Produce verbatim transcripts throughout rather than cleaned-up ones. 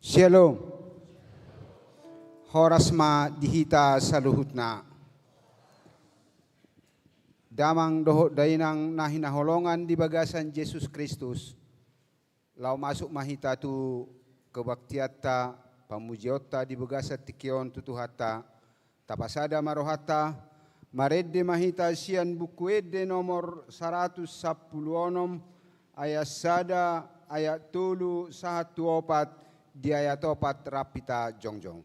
Syalom. Horas ma di hita saluhutna. Damang dohot dainang na hinaholongan di bagasan Jesus Kristus. Laho masuk ma hita tu kebaktianta, pamujionta di bagasan tingki on tu Tuhanta. Tapasada ma rohanta, marende ma hita sian Buku Ende nomor saratus sampulu onom, ayat sada, ayat tolu sahat tu opat, di ayat opat rap hita jongjong.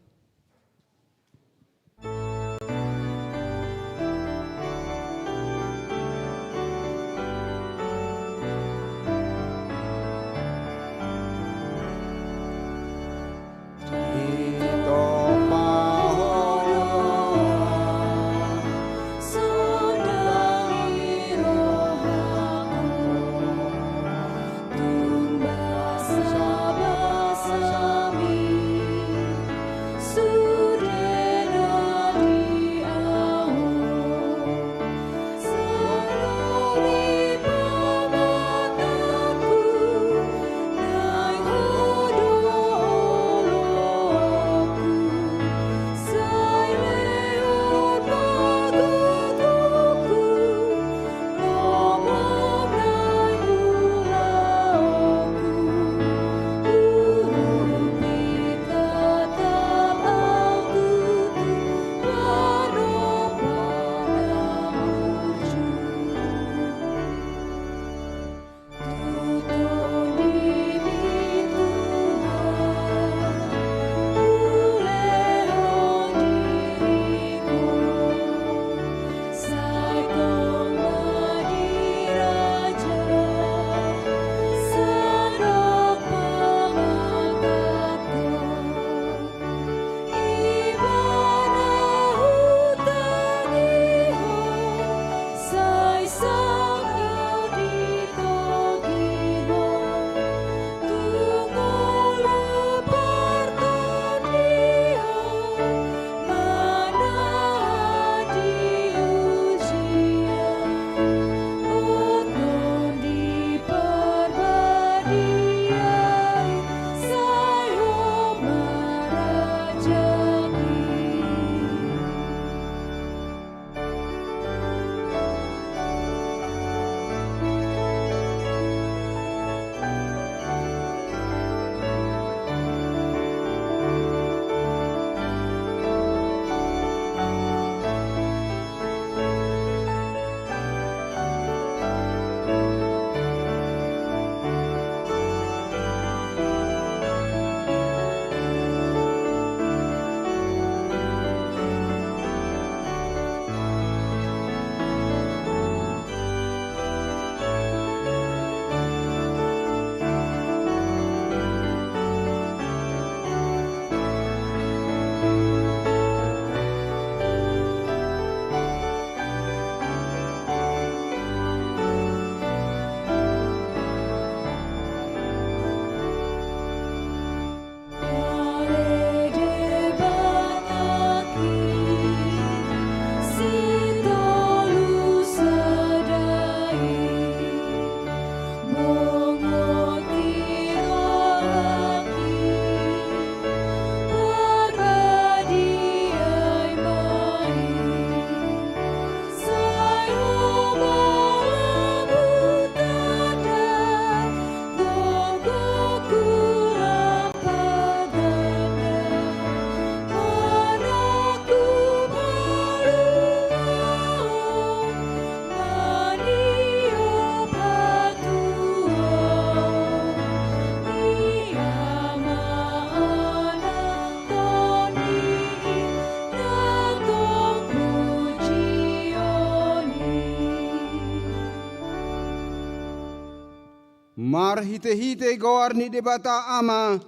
Marhitehite goar ni Debata Ama,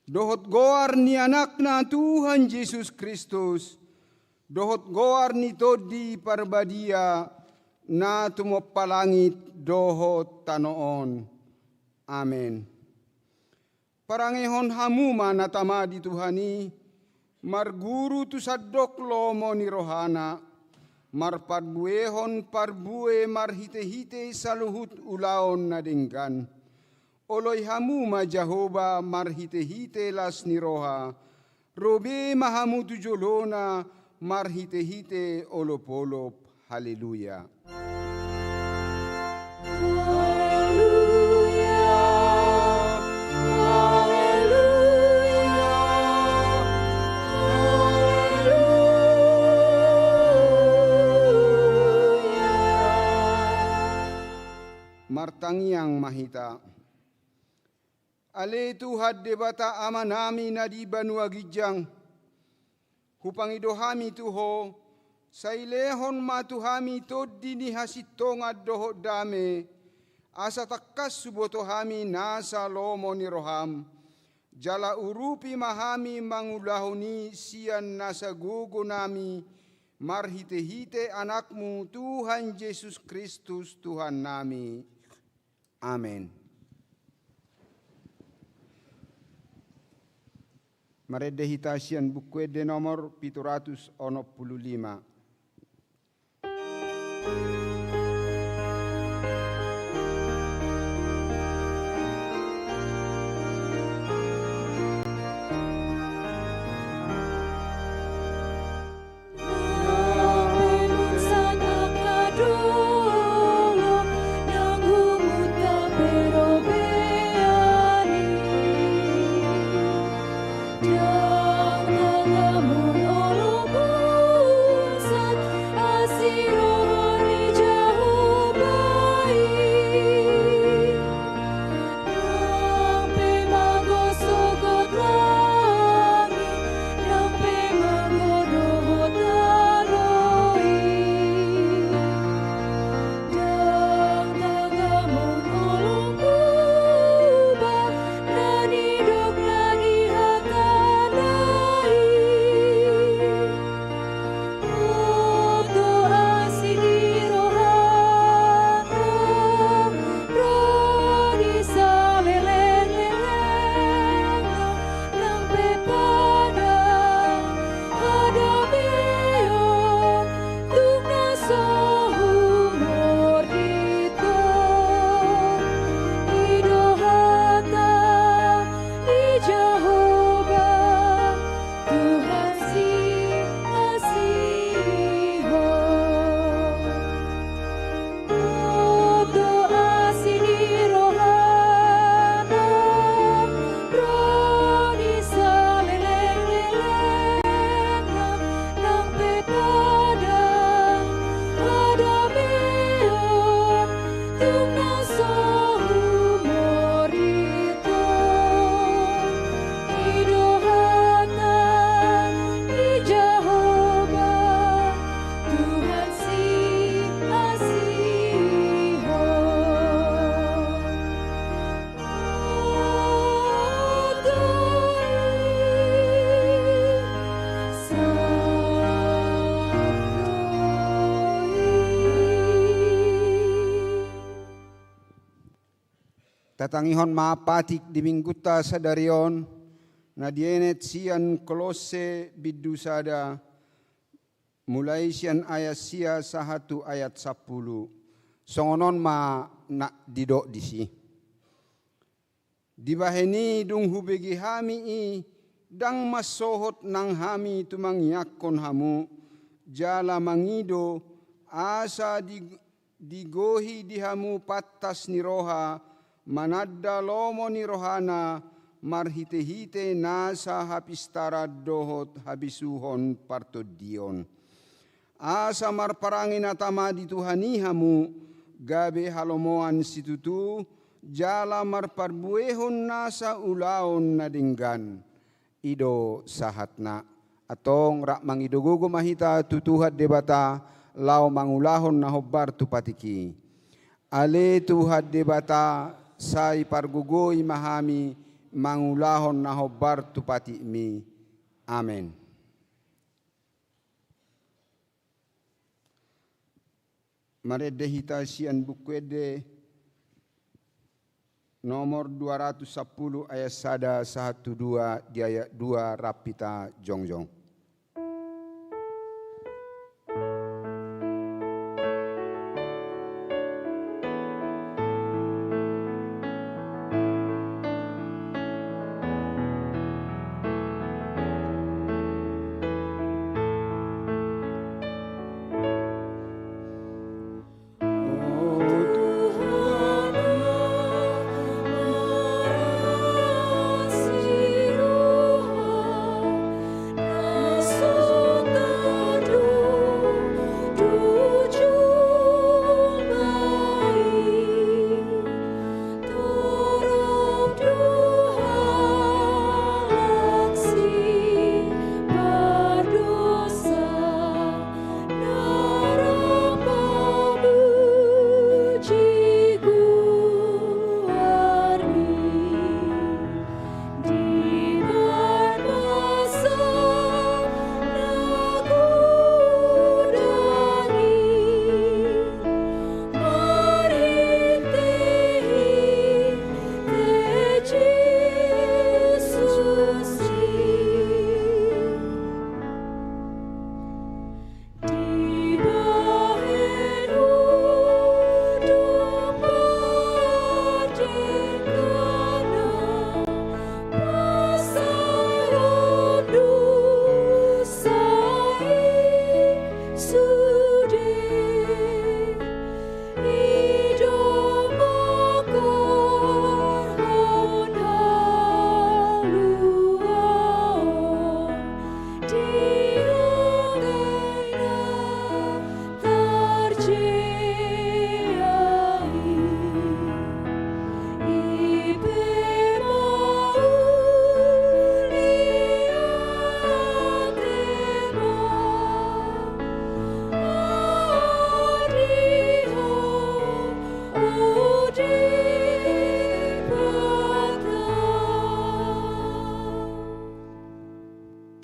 dohot goar ni Anakna Tuhan Jesus Kristus, dohot goar ni Tondi Parbadia, na tumompa langit dohot tano on. Amen. Parangehon hamu ma na tama di Tuhan i, marguru tu sandok lomo ni rohana, marparbuehon parbue marhitehite saluhut ulaon na denggan. Oloi hamu ma Jahowa marhite-hite las ni roha, ro be ma hamu tu jolona marhite-hite olop-olop. Haleluya. Haleluya, haleluya, haleluya. Martangiang ma hita. Ale Tuhan Debata Amanami na di banua ginjang, hupangido hami tu Ho, sai lehon ma tu hami tondi ni hasintongan dohot dame, asa tangkas huboto hami nasa lomo ni roham, jala urupi ma hami mangulahon i sian nasa gogonami, marhite-hite Anakmu Tuhan Jesus Kristus Tuhannami. Amen. Marende hita sian Buku Ende nomor pitu ratus onom pulu lima. Nang pe mago sogot langit, nang pe mago dohot tano i. Ndang tagamon olop uba na nidok na di hata na i. Oto asi ni rohana, ro di saleleng-lelengna, nang pe padang hadameon, tung na so humordit Ho. I do hata ni Jahowa, Tuhan siasihon. Oto asi ni rohana, ro di saleleng-lelengna, nang pe padang hadameon, tung na so humordit Ho. I do hata ni Jahowa, Tuhan siasihon. Oto i sahat do i. Tatangihon ma patik di Minggunta sadari on, na dienet sian Kolosse bindu sada, mulai sian ayat sia sahat tu ayat sampulu. Songon on ma na didok disi. Dibahen i dung hubege hami i, ndang mansohot nang hami tumangiangkon hamu, jala mangido, asa di, digohi di hamu pantas ni roha, mananda lomo ni rohana, marhite-hite nasa hapistaran dohot habisuhon partondion. Asa marparange na tama di Tuhan i hamu, gabe halomoan situtu, jala marparbuehon nasa ulaon na denggan. I do sahatna. Antong rap mangido gogo ma hita tu Tuhan Debata, laho mangulahon na hombar tu patik i. Ale Tuhan Debata, sai pargogoi ma hami mangulahon na hombar tu patikmi. Amen. Marende hita sian Buku Ende nomor dua ratus sampulu ayat sada sahat tu dua, di ayat dua rap hita jongjong.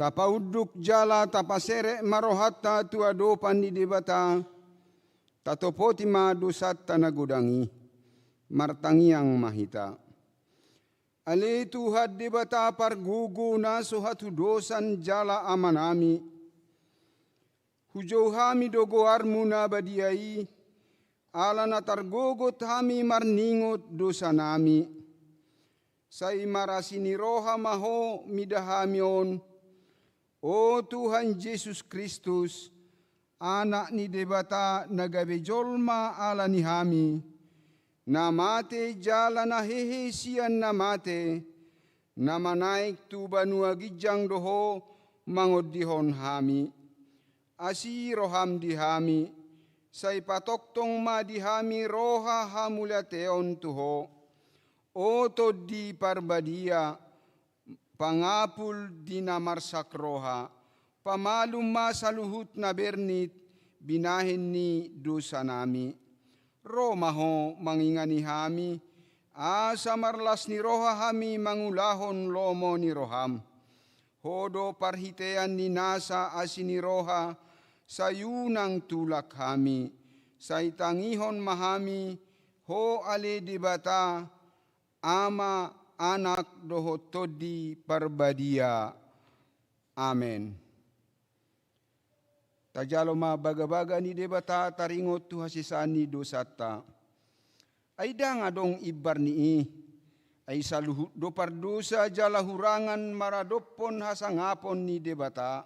Tapaunduk jala tapaserep ma rohanta tu adopan ni Debata, tatopoti ma dosanta na godang i. Martangiang ma hita. Ale Tuhan Debata pargogo na so hatudosan jala Amanami, hujou hami do goarmu na badia i, ala na targogot hami marningot dosanami. Sai marasi ni roha ma Ho mida hami on, O Tuhan Jesus Kristus, Anak ni Debata na gabe jolma ala ni hami, na mate jala na hehe sian na mate, na manaek tu banua ginjang do Ho mangondihon hami. Asi roham di hami, sai patongtong ma di hami roha hamuliateon tu Ho. O Tondi Parbadia, pangapul di na marsak roha, pamalum ma saluhut na bernit binahen ni dosanami. Ro ma Ho mangingani hami, asa marlas ni roha hami mangulahon lomo ni roham. Ho do parhitean ni nasa asi ni roha, sai unang tulak hami, sai tangihon ma hami, Ho ale Debata, Ama, Anak dohot Tondi Parbadia. Amen. Tajalo ma bagabaga ni Debata taringot tu hasesaan ni dosanta. Ai ndang adong imbar ni i. Ai saluhut do pardosa jala hurangan maradophon hasangapon ni Debata.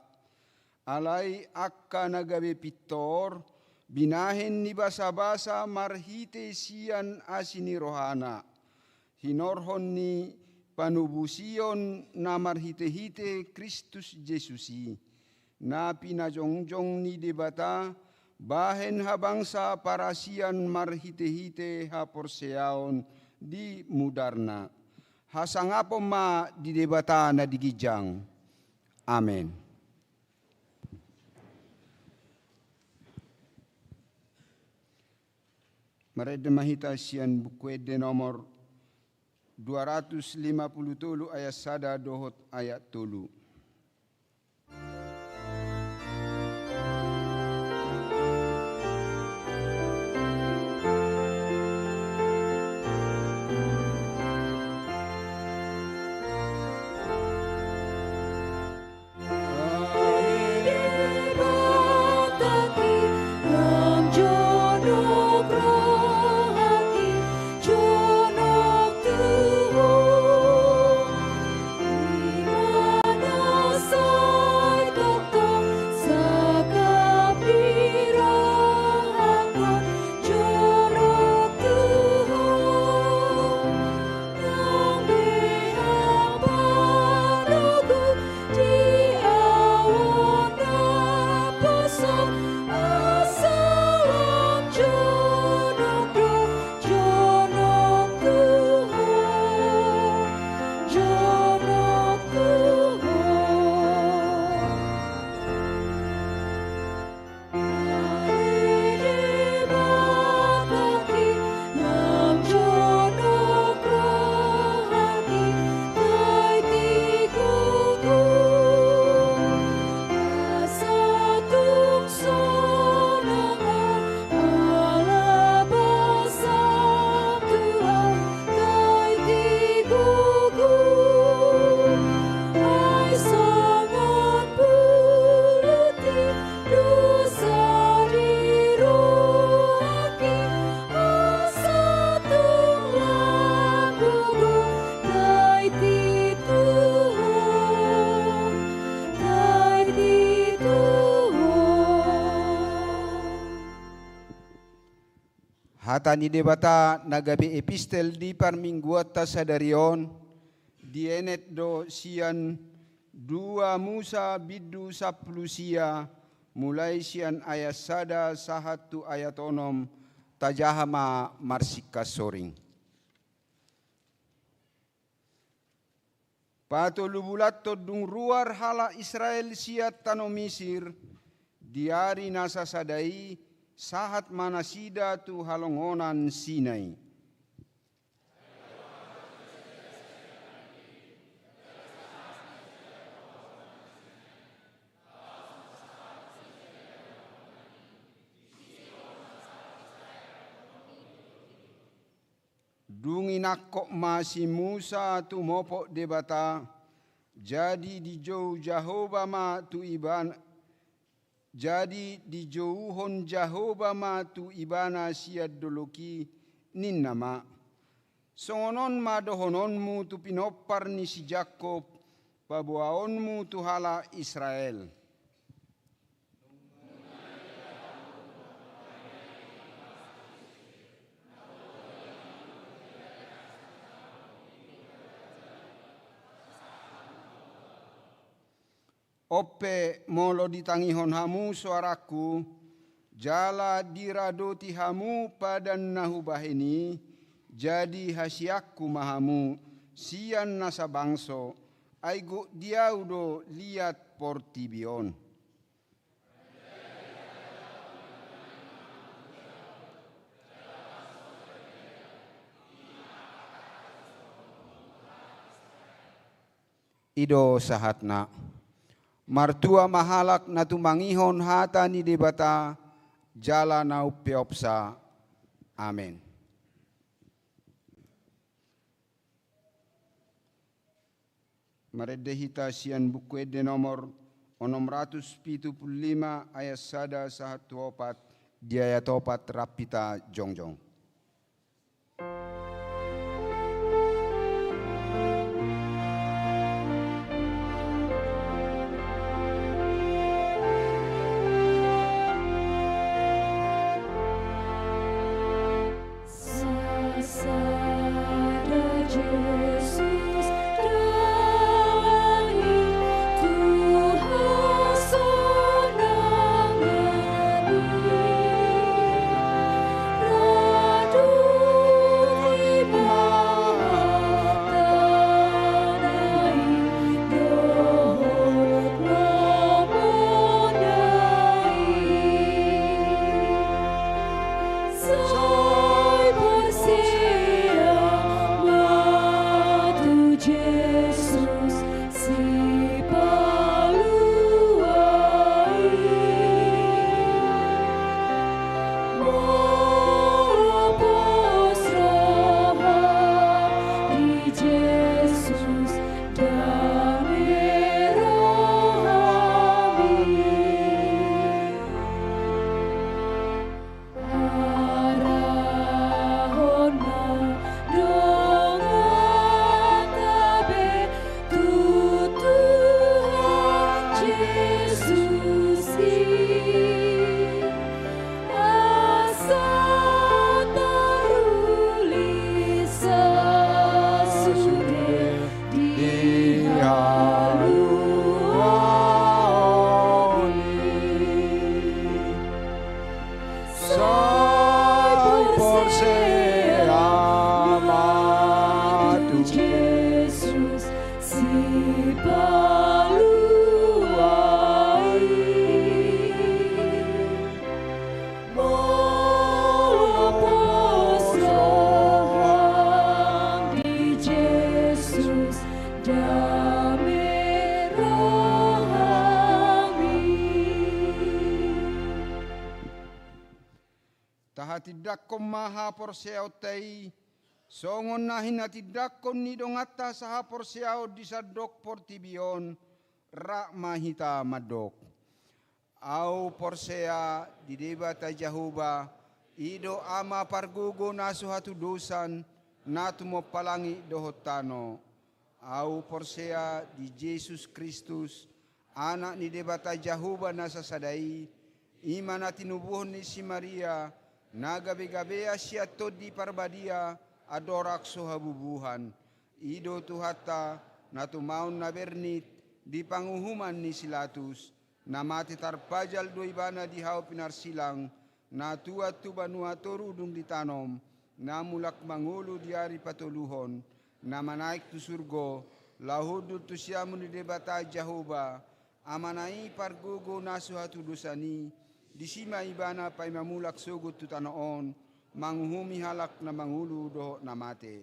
Alai angka na gabe pintor, binahen ni basabasa marhite sian asi ni rohana, hinorhon ni panobusion na marhitehite Kristus Jesus i, na pinajongjong ni Debata bahen habangsa parasian marhitehite haporseaon di mudarna. Hasangapon ma di Debata na di ginjang. Amen. Marende ma hita sian Buku Ende nomor dua ratus lima puluh tolu ayat sada dohot ayat tolu. Hata ni Debata na gabe epistel di parmingguanta sadari on, dienet do sian dua Musa bindu sampulu sia, mulai sian ayat sada sahat tu ayat onom, tajaha ma marsingkat soring. Patolu bulan tondung ruar halak Israel sian tano Misir, di ari na sasada i sahat ma nasida tu halongonan Sinai. Dung i nangkok ma si Musa tumopot Debata, jadi dijou Jahowa ma tu ibana, jadi dijouhon Jahowa ma tu ibana sian dolok i, ninna ma: Songon on ma dohononmu tu pinompar ni si Jakkob, paboaonmu tu halak Israel. On pe molo ditangihon hamu soarangku, jala diradoti hamu padan na hubahen i, jadi hasianku ma hamu sian nasa bangso, ai gok di ahu do liat portibi on. I do sahatna. Martua ma halak na tumangihon hata ni Debata jala na umpeopsa. Amen. Marende hita sian Buku Ende nomor onom ratus pitu pulu lima, ayat sada sahat tu opat. Di ayat opat rap hita jongjong. Sai porsea ma tu Jesus Sipalua i. Molo pos roha di Jesus, dame rohami. Arahon ma donganta be tu Tuhan Jesus i, asa taruli sasude di haluaon i. Sai porsea ma tu Jesus Sipalua i. Molo pos roham di Jesus, dame rohami. Tahatindangkon ma haporseaonta i, songon na hinatindangkon ni donganta sahaporseaon di sandok portibi on, rap ma hita mandok. Ahu porsea di Debata Jahowa, i do Ama pargogo na so hatudosan, na tumompa langit dohot tano. Ahu porsea di Jesus Kristus, Anak ni Debata Jahowa na sasada i, i ma na tinubuhon ni si Maria, na gabegabea sian Tondi Parbadia, andorang so habubuhan. I do Tuhanta, na tumaon na bernit di panguhuman ni si Latus, na mate tarpajal do ibana di hau pinarsilang, na tuat tu banua toru dung ditanom, na mulak mangolu di ari patoluhon, na manaek tu surgo, laho hundul tu siamun ni Debata Jahowa, Amana i pargogo na so hatudosan i, disi ma ibana paima mulak sogot tu tano on, manguhumi halak na mangolu dohot na mate.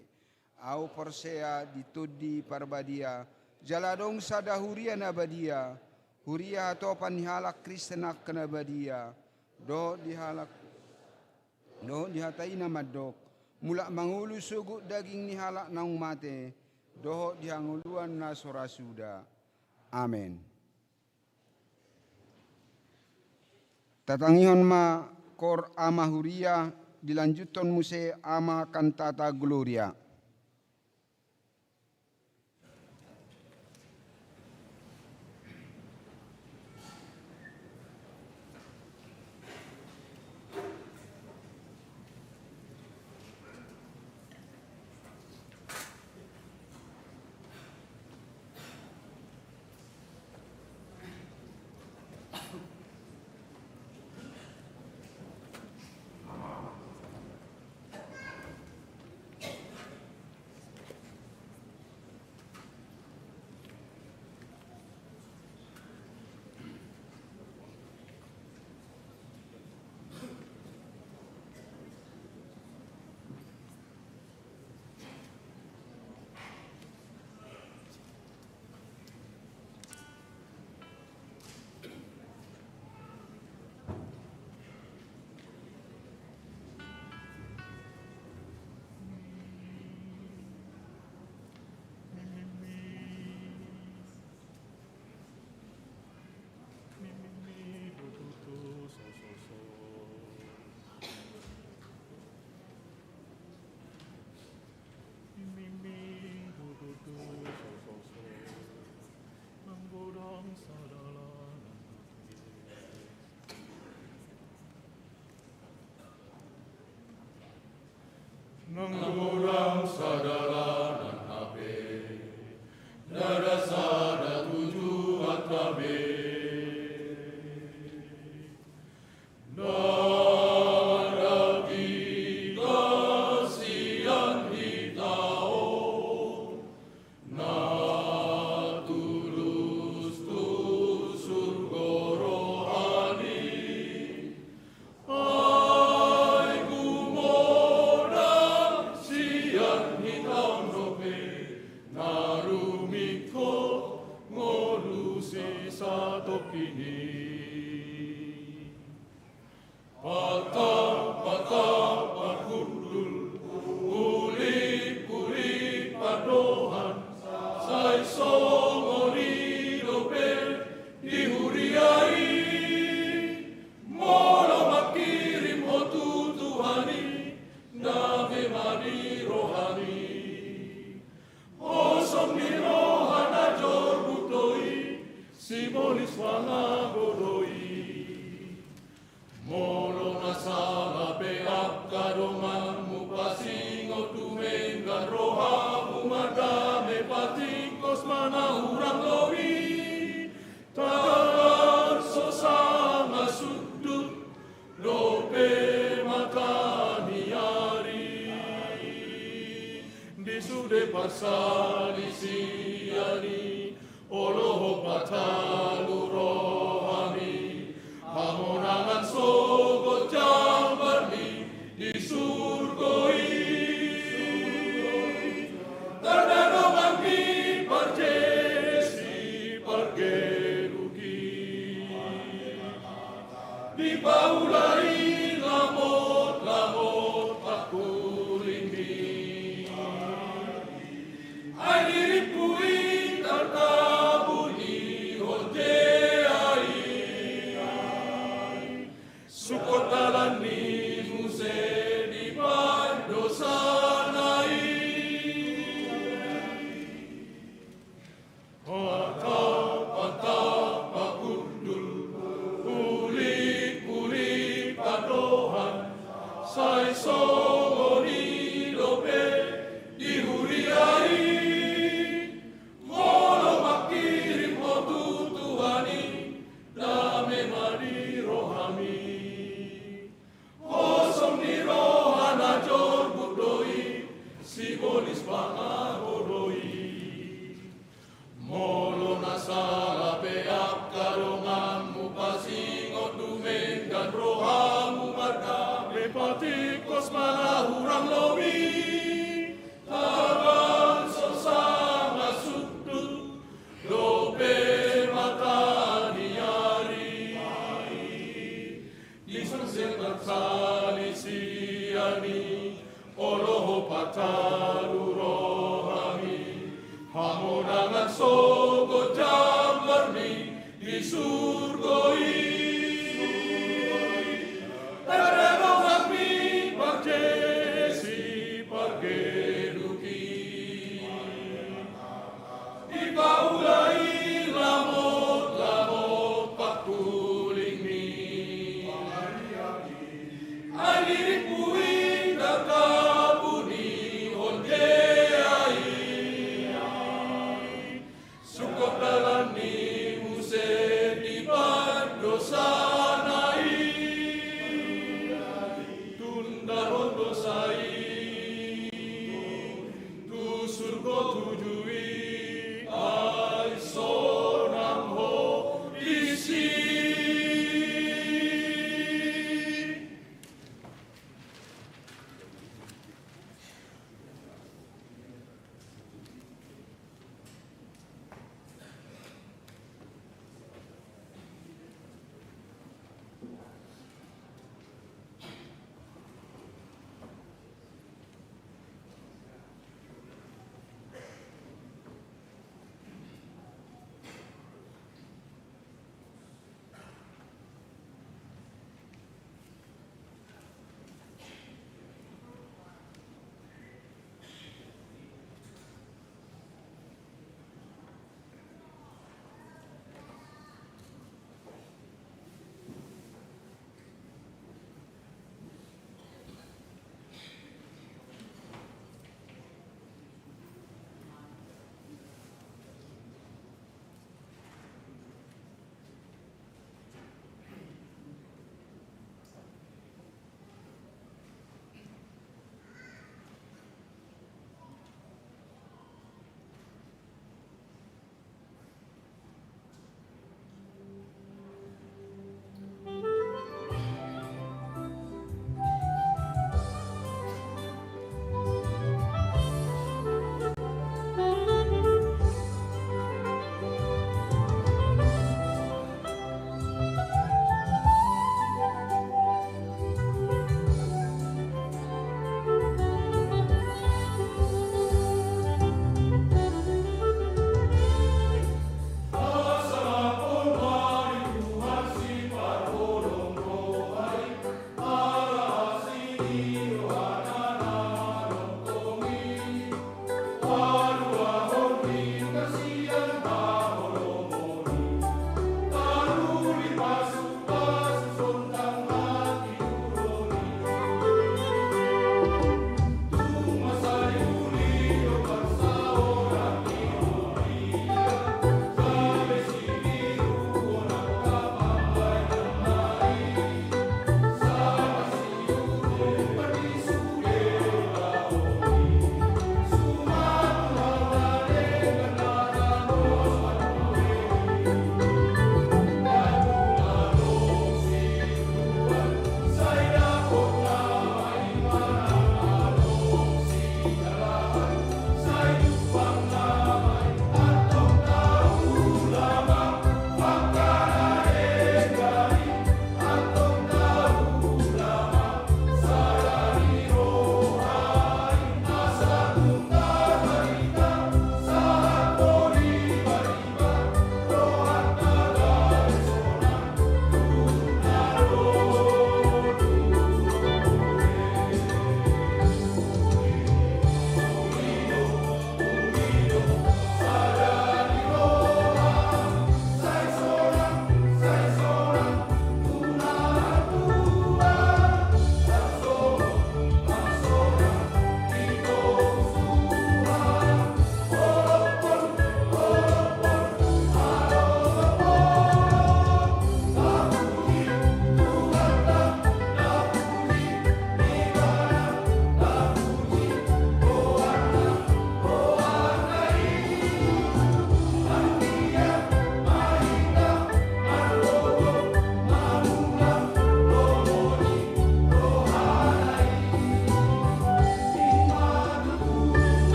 Ahu porsea di Tondi Parbadia, jala adong sada huria na badia, huria hatopan ni halak Kristen angka na badia, dohot di halak, dohot di hata i na mandok, mulak mangolu sogot daging ni halak naung mate, dohot di hangoluan na so ra suda. Amen. Tatangihon ma kor Ama Huria, dilanjuthon muse Ama Cantata Gloria. Nang godang sadalanan hape, ndada sada tujuanta be. Ndada piga sian hita on na tulus tu surgo rohani, ai gumodang sian hita on dope na rumingkot ngolu sisatongkin i. Patang, patang, parhundul, ulik, ulik pandohan, sai songon i dope di huria i. Molo mangkirim ho tu Tuhan i, dame ma di rohami. Hosom ni roha na jorbut do i, sibolis pangago do i. Molo na sala pe angka donganmu, pasingot dumenggan rohamu, mardame patingkos ma na hurang lobi. Tagan so sanga sundut dope mata ni ari. Di sude parsalisian i, olo ho patalu rohami, hamonangan sogot jambar ni di surgo i. Tanda donganmi parjesi pargelugi. Dipaulai lamot-lamot pangkulinmi. Ai dirimpu i tartabuni horja i. Sungkot dalan ni muse dibaen dosana i. Patang, patang, pahundul, ulik, ulik pandohan, sai songon i dope di huria i. Molo mangkirim ho tu Tuhan i, dame ma di rohami. Hosom ni roha na jorbut do i, sibolis pangago do i. Molo na sala pe angka donganmu, pasingot dumenggan rohamu, mardame patingkos ma na hurang lobi. Tagan so sanga sundut dope mata ni ari. Di sude parsalisian i, olo surgo i. Tanda donganmi parjesi pargeduk i. Dipaulai lamot-lamot pangkulingmi. Ai dirimpu i tangkapuni on de ai. Sungkot dalan ni muse di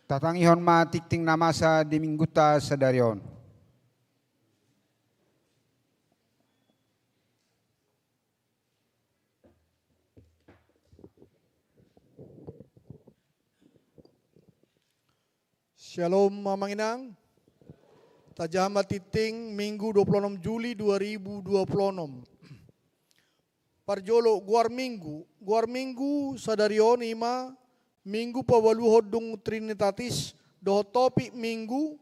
Tatangihon ma tingting na masa di minggunta sadari on. Syalom, Amang Inang. Tajaha ma tingting Minggu dua puluh enam Juli dua ribu dua puluh enam. Parjolo, goar Minggu. Goar Minggu sadari on i ma Minggu paualuhon dung Trinitatis, dohot topik Minggu,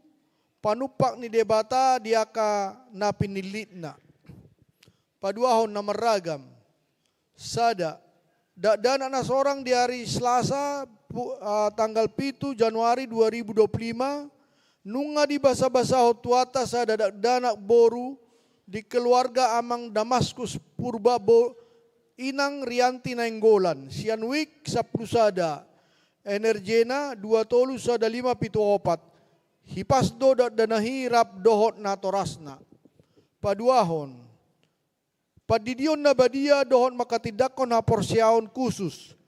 panumpak ni Debata di angka na pinillitna. Paduahon na marragam. Sada, dakdanak na sorang di ari Selasa, pu-, ah, tanggal pitu Januari dua ribu dua puluh lima, nunga dibasabasahon Tuhanta sada dakdanak boru di keluarga Amang Damaskus Purba bo-, Inang Rianti Nainggolan, sian Wijk sampulu sada, Energena dua tolu sada lima pitu opat. Hipas do dakdanak i rap dohot natorasna. Paduahon. Pandidion na badia dohot manghatindanghon haporseaon khusus.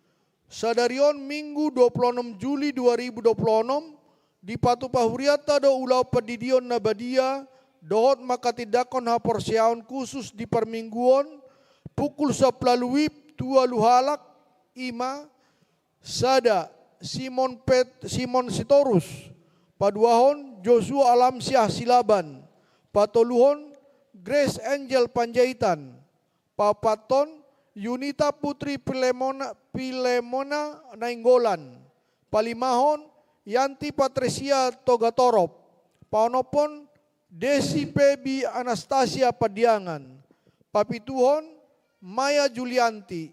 Sadari on Minggu dua puluh enam Juli dua ribu dua puluh enam, dipatupa hurianta do ulaon pandidion na badia dohot manghatindanghon haporseaon khusus di parmingguon, pukul sampulu WIB tu ualu halak, i ma, sada, Simon Pet-, Simon Sitorus, paduahon, Joshua Alamsyah Silaban, patoluhon, Grace Angel Panjaitan, paopathon, Yunita Putri Pilemona, Pilemona Nainggolan, palimahon, Yanti Patresia Togatorop, paonomhon, Desi Pebi Anastasia Pandiangan, papituhon, Maya Julianti,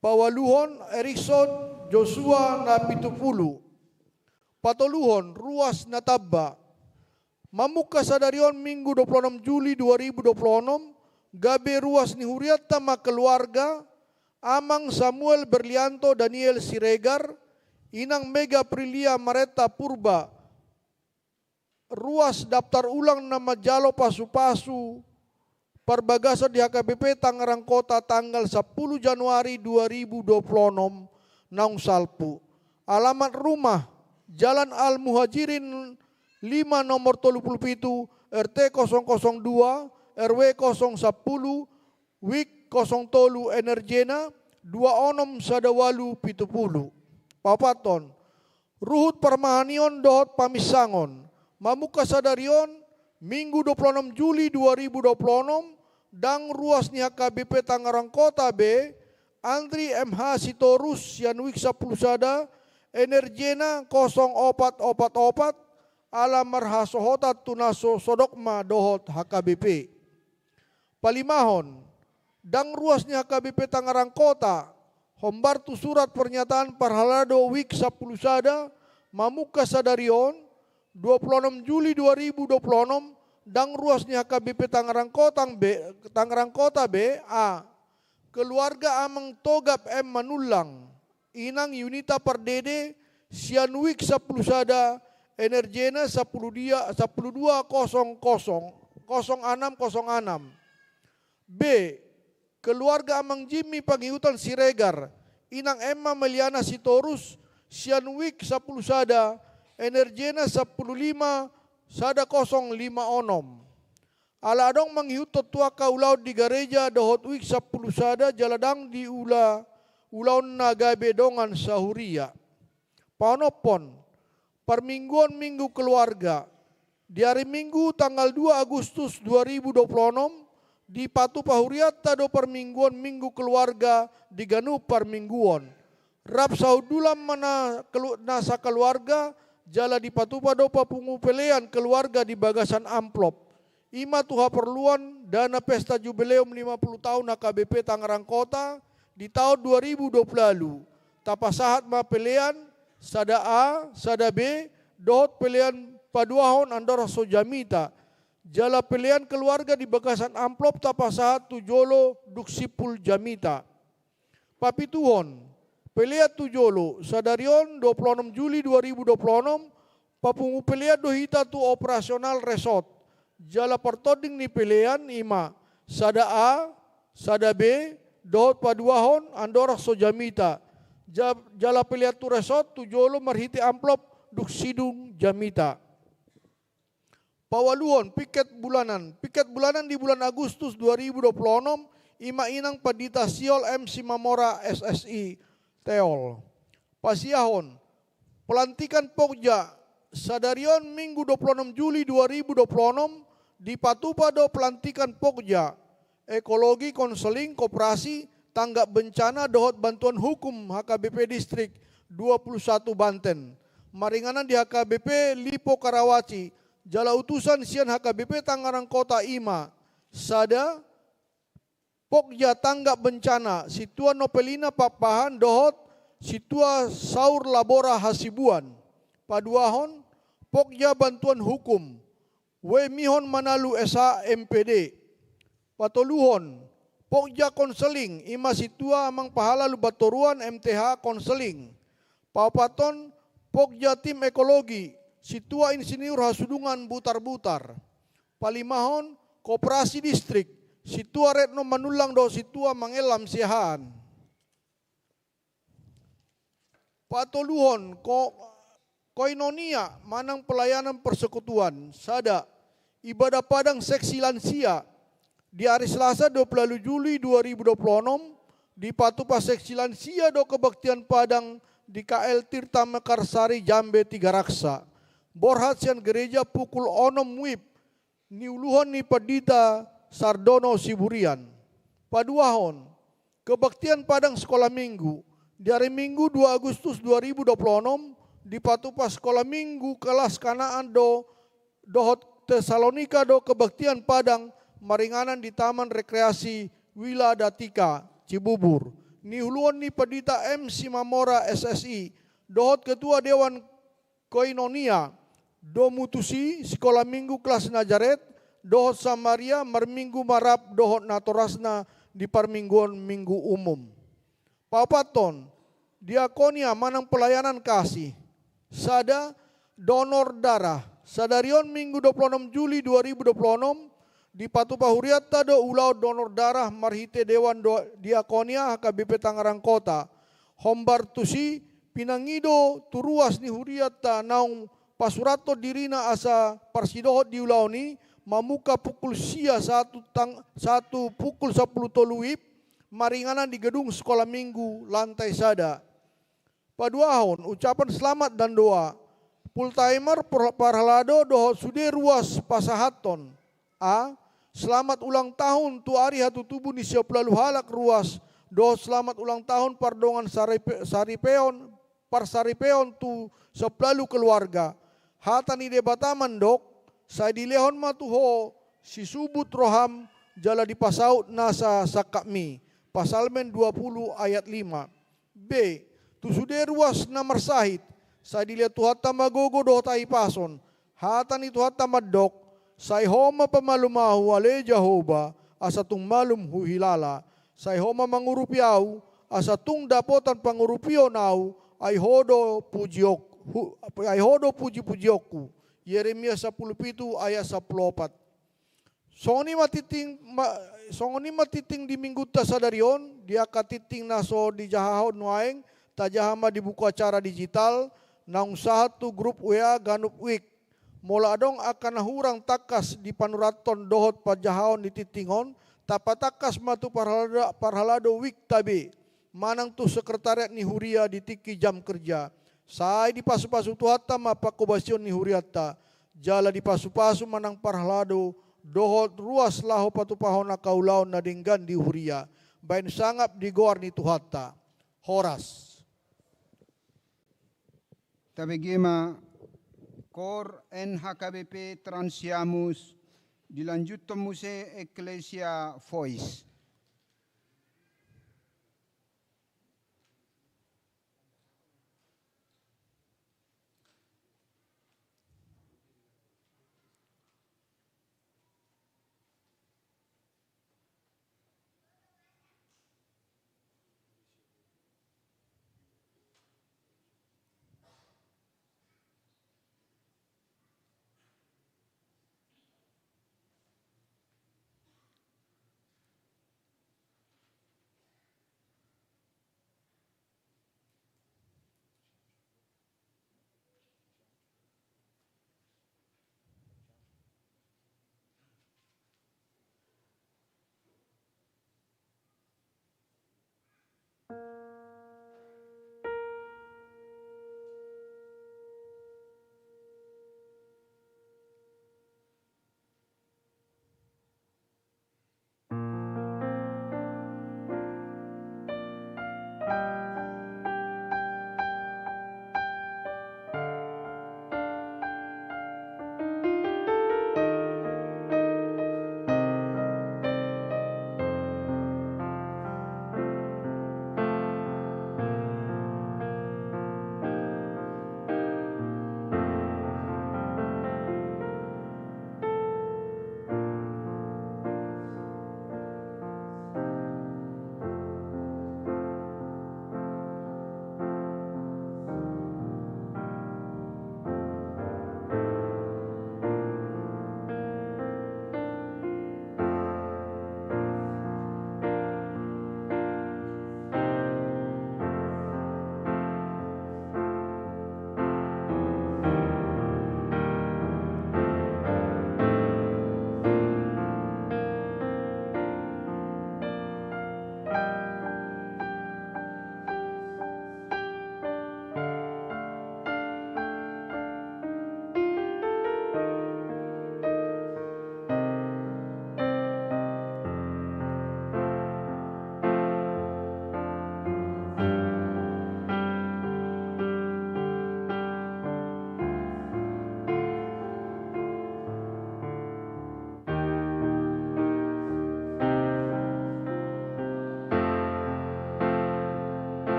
paualuhon, Erikson Joshua Napitupulu, patoluhon, Ruas Natamba. Mamungka sadari on Minggu dua puluh enam Juli dua ribu dua puluh enam, gabe ruas ni hurianta ma keluarga, Amang Samuel Berlianto Daniel Siregar, Inang Mega Aprilia Mareta Purba, ruas daftar ulang na manjalo pasupasu parbagason di H K B P Tangerang Kota tanggal sampulu Januari dua ribu dua puluh enam naung salpu. Alamat rumah, Jalan Al Muhajirin lima nomor tolu pulu pitu, R T kosong kosong dua, R W kosong sampulu, Wijk kosong tolu, Energena dua onom sada ualu pitu pulu. Paopathon, ruhut parmahanion dohot paminsangon. Mamungka sadari on, Minggu dua puluh enam Juli dua ribu dua puluh enam, dang ruas ni H K B P Tangerang Kota be, Andri M H Sitorus, sian Wijk sampulu sada, Energena kosong opat opat opat, ala marhasohotan tu na so-, sodok ma dohot H K B P. Palimahon, dang ruas ni H K B P Tangerang Kota, hombar tu surat pernyataan parhalado Wijk sampulu sada, mamungka sadari on, dua puluh enam Juli dua ribu dua puluh enam, dang ruas ni H K B P Tangerang Kota be, Tangerang Kota be, a, keluarga Amang Togap M Manullang, Inang Yunita Pardede, sian Wijk sampulu sada, Energena sampulu dia, sampulu dua kosong kosong, kosong anam kosong anam. B, keluarga Amang Jimmy Pangihutan Siregar, Inang Emma Meliana Sitorus, sian Wijk sampulu sada, Energena sampulu lima, sada kosong lima onom. Ala adong mangihuthon tu angka ulaon di gareja dohot Wijk sampulu sada jala dang diula ulaonna gabe dongan sahuria. Paonomhon, parmingguon Minggu Keluarga. Di ari Minggu tanggal dua Agustus dua ribu dua puluh enam, dipatupa hurianta do parmingguon Minggu Keluarga di ganup parmingguon. Rap sahundulan ma na kelu-, na sakeluarga, jala dipatupa do papungu pelean keluarga di bagasan amplop. I ma tu haporluan dana pesta jubileum lima puluh tahun H K B P Tangerang Kota di taon dua ribu dua puluh ualu. Tapasahat ma pelean sada A, sada B, dohot pelean paduahon andorang so jamita. Jala pelean keluarga di bagasan amplop tapasahat tu jolo dung simpul jamita. Papituhon, pelean tu jolo, sadari on dua puluh enam Juli dua ribu dua puluh enam, papungu pelean do hita tu operasional resort. Jala partording ni pelean i ma, sada A, sada B, dohot paduahon andorang so jamita. Ja-, jala pelean tu resort tu jolo marhite amplop dung sidung jamita. Paualuhon, piket bulanan. Piket bulanan di bulan Agustus dua ribu dua puluh onom, i ma inang Pandita Siol M Simamora S S I Teol. Pasiahon, pelantikan pokja. Sadari on Minggu dua puluh onom Juli dua ribu dua puluh onom, dipatupa do pelantikan pokja ekologi, konseling, koperasi, tanggap bencana dohot bantuan hukum H K B P Distrik dua puluh satu Banten. Maringanan di H K B P Lipo Karawaci, jala utusan sian H K B P Tangerang Kota i ma: sada, pokja tanggap bencana, sintua Nopelina Pakpahan dohot sintua Saur Labora Hasibuan. Paduahon, pokja bantuan hukum, W Mihon Manalu S H M P D. Patoluhon, pokja konseling, i ma sintua Amang Pahala Lumbantoruan M T H konseling. Paopathon, pokja tim ekologi, sintua Insinyur Hasudungan Butarbutar. Palimahon, koperasi distrik, sintua Retno Manullang dohot sintua Mangellam Siahaan. Patoluhon, ko-, koinonia manang pelayanan persekutuan. Sada, ibadah Padang seksi lansia. Di ari Selasa dua puluh Juli dua ribu dua puluh onom, dipatupa seksi lansia do kebaktian Padang di K L Tirta Mekarsari Jambe Tigaraksa. Borhat sian gereja pukul onom wib, niuluhon ni Pandita Sardono Siburian. Paduahon, kebaktian Padang Sekolah Minggu. Di ari Minggu dua Agustus dua ribu dua puluh onom, dipatupa Sekolah Minggu kelas Kanaan do dohot Tesalonika do kebaktian Padang maringanan di Taman Rekreasi Wiladatika, Cibubur. Niuluhon ni Pandita M Simamora S S I, dohot Ketua Dewan Koinonia, domu tusi Sikola Minggu kelas Nazaret dohot Samaria marminggu ma rap dohot natorasna di parmingguon minggu umum. Paopathon, diakonia manang pelayanan kasih. Sada, donor darah. Sadari on Minggu dua puluh onom Juli dua ribu dua puluh onom, dipatupa hurianta do ulaon donor darah marhite Dewan do-, Diakonia H K B P Tangerang Kota. Hombar tusi, pinangido tu ruas ni hurianta naung pasurathon dirina asa parsidohot di ulaon i, mamungka pukul sia sahat tu tang-, sahat tu pukul sampulu tolu wib, maringanan di gedung Sekolah Minggu lantai sada. Paduahon, ucapan selamat dan doa. Full timer, par-, parhalado dohot sude ruas pasahathon. A, selamat ulang tahun tu ari hatutubu ni siapulalu halak ruas, dohot selamat ulang tahun pardongan saripe-, saripeon, parsaripeon tu siapulalu keluarga. Hata ni Debata mandok, sai dilehon ma tu ho sisubut roham jala dipasaut nasa sangkapmi. Psalmen dua puluh ayat lima. B, tu sude ruas na marsahit, sai dilehon Tuhanta ma gogo dohot hahipason. Hata ni Tuhanta mandok, sai Ho ma pamalum ahu, ale Jahowa, asa tung malum huhilala. Sai Ho ma mangurupi ahu, asa tung dapotan pangurupion ahu, ai Ho do pujion-, hu-, ai Ho do puji-pujionku. Yeremia sampulu pitu ayat sampulu opat. Songon i ma tingting, ma-, songon i ma tingting di Minggunta sadari on, di angka tingting na so dijahahon nuaeng, tajaha ma di buku acara digital, naung sahat tu grup W A ganup wijk. Molo adong angka na hurang tangkas dipanurathon dohot panjahaon ni tingting on, tapatangkas ma tu parhalada-, parhalado wijk ta be, manang tu sekretariat ni huria di tingki jam kerja. Sai dipasupasu Tuhanta ma panghobasion ni hurianta, jala dipasupasu ma nang parhalado dohot ruas laho patupahon angka ulaon na denggan di huria, baen sangap di goar ni Tuhanta. Horas. Tabege ma, Koor N H K B P Trans Siamus, dilanjuthon muse Ecclesia Voice.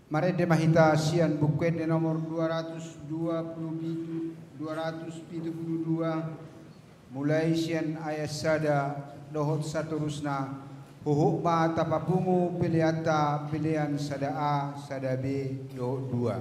Marende ma hita sian Buku Ende nomor dua ratus dua puluh pitu, dua ratus pitu puluh dua, mulai sian ayat sada dohot saterusna, huhut ma tapapungu peleanta, pelean sada A, sada B, dohot dua.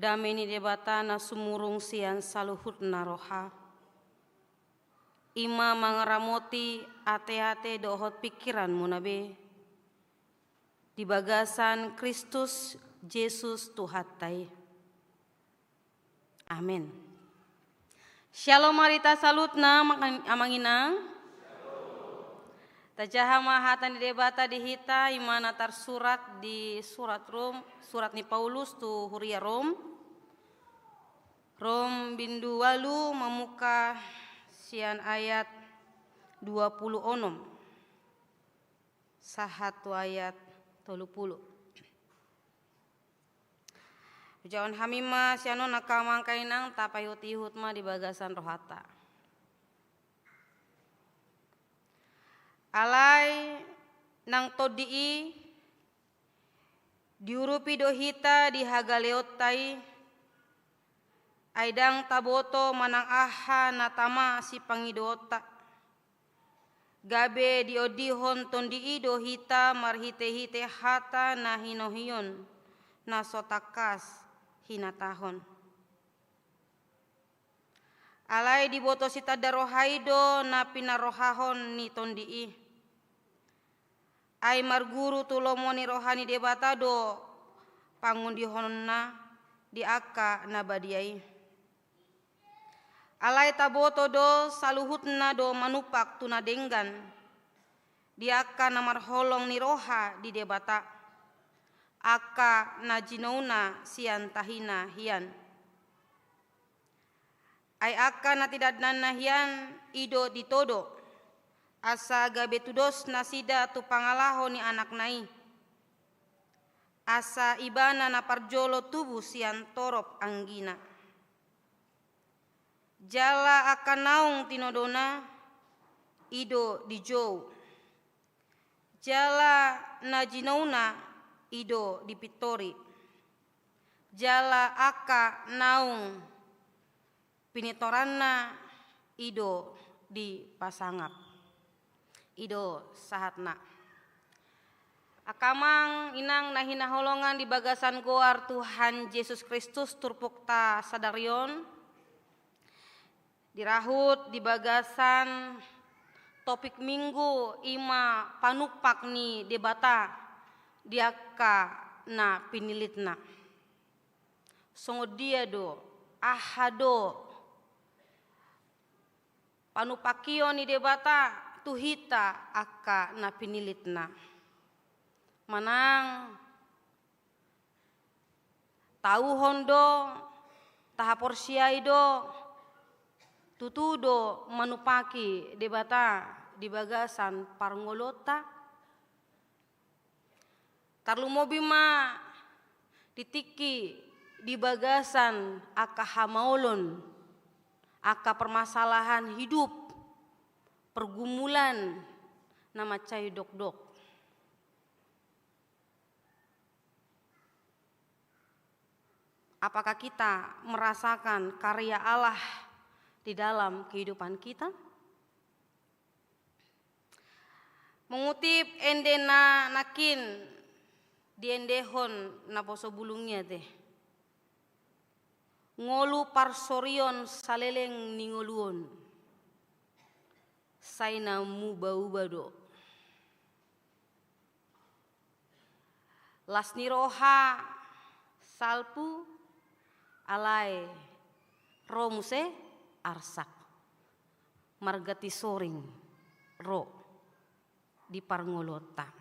Dame ni Debata na sumurung sian saluhutna roha, i ma mangaramoti ateate dohot pingkiranmuna be di bagasan Kristus Jesus Tuhanta i. Amen. Syalom ma di hita saluhutna, amang inang. Tajaha ma hata ni Debata di hita, i ma na tarsurat di surat Rom, surat ni Paulus tu huria Rom. Rom bindu ualu, mamungka sian ayat dua pulu onom sahat tu ayat tolu pulu. Hujaha hami ma sian on, angka amang, angka inang, tapaihutihut ma di bagasan rohanta. Alai nang tondi i diurupi do hita di hagaleonta i, ai ndang taboto manang aha na tama sipangidoonta. Gabe diondihon tondi i do hita marhitehite hata na hinohion, na so tangkas hinatahon. Alai diboto sitanda roha i do na pinarrohahon ni tondi i. Ai marguru tu lomo ni roha ni Debata do pangondihonna di angka na badia i. Alai taboto do saluhutna do manumpak tu na denggan di angka na marholong ni roha di Debata, angka na jinouna sian tahina hian. Ai angka na tinadnanna hian i do ditodo, asa gabe tudos nasida tu pangalaho ni Anakna i, asa Ibana na parjolo tubu sian torop anggina. Jala angka naung tinodona i do dijou. Jala na jinouna i do dipintori. Jala angka naung pinitoranna i do dipasangap. I do sahatna. Angka amang inang na hinaholongan di bagasan goar Tuhan Jesus Kristus, turpukta sadari on dirahut di bagasan topik Minggu, i ma panumpak ni Debata di angka na pinillitna. Songon dia do, aha do panumpakion ni Debata tu hita angka na pinillitna? Manang tauhon do, tahaporseai do, tutu do manumpaki Debata di bagasan parngoluonta? Tarlumobi ma di tingki di bagasan angka hamaolon, angka permasalahan hidup, pergumulan na mansai dokdok. Apakah kita merasakan karya Allah di dalam kehidupan kita? Mengutip ende na nangkin diendehon naposobulung i ate, ngolu parsorion saleleng ni ngolu on, sai na mubauba do. Las ni roha salpu, alai ro muse arsak. Marganti soring ro di parngoluonta.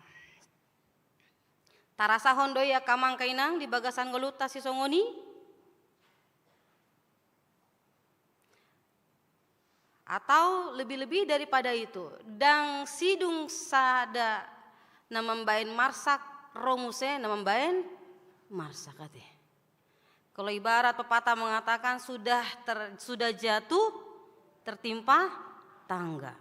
Tarasahon do i angka amang inang di bagasan ngolunta sisongon i? Atau lebih-lebih daripada itu, ndang sidung sada na mambaen marsak, ro muse na mambaen marsak ate. Kalau ibarat pepatah mengatakan, sudah ter-, sudah jatuh tertimpa tangga.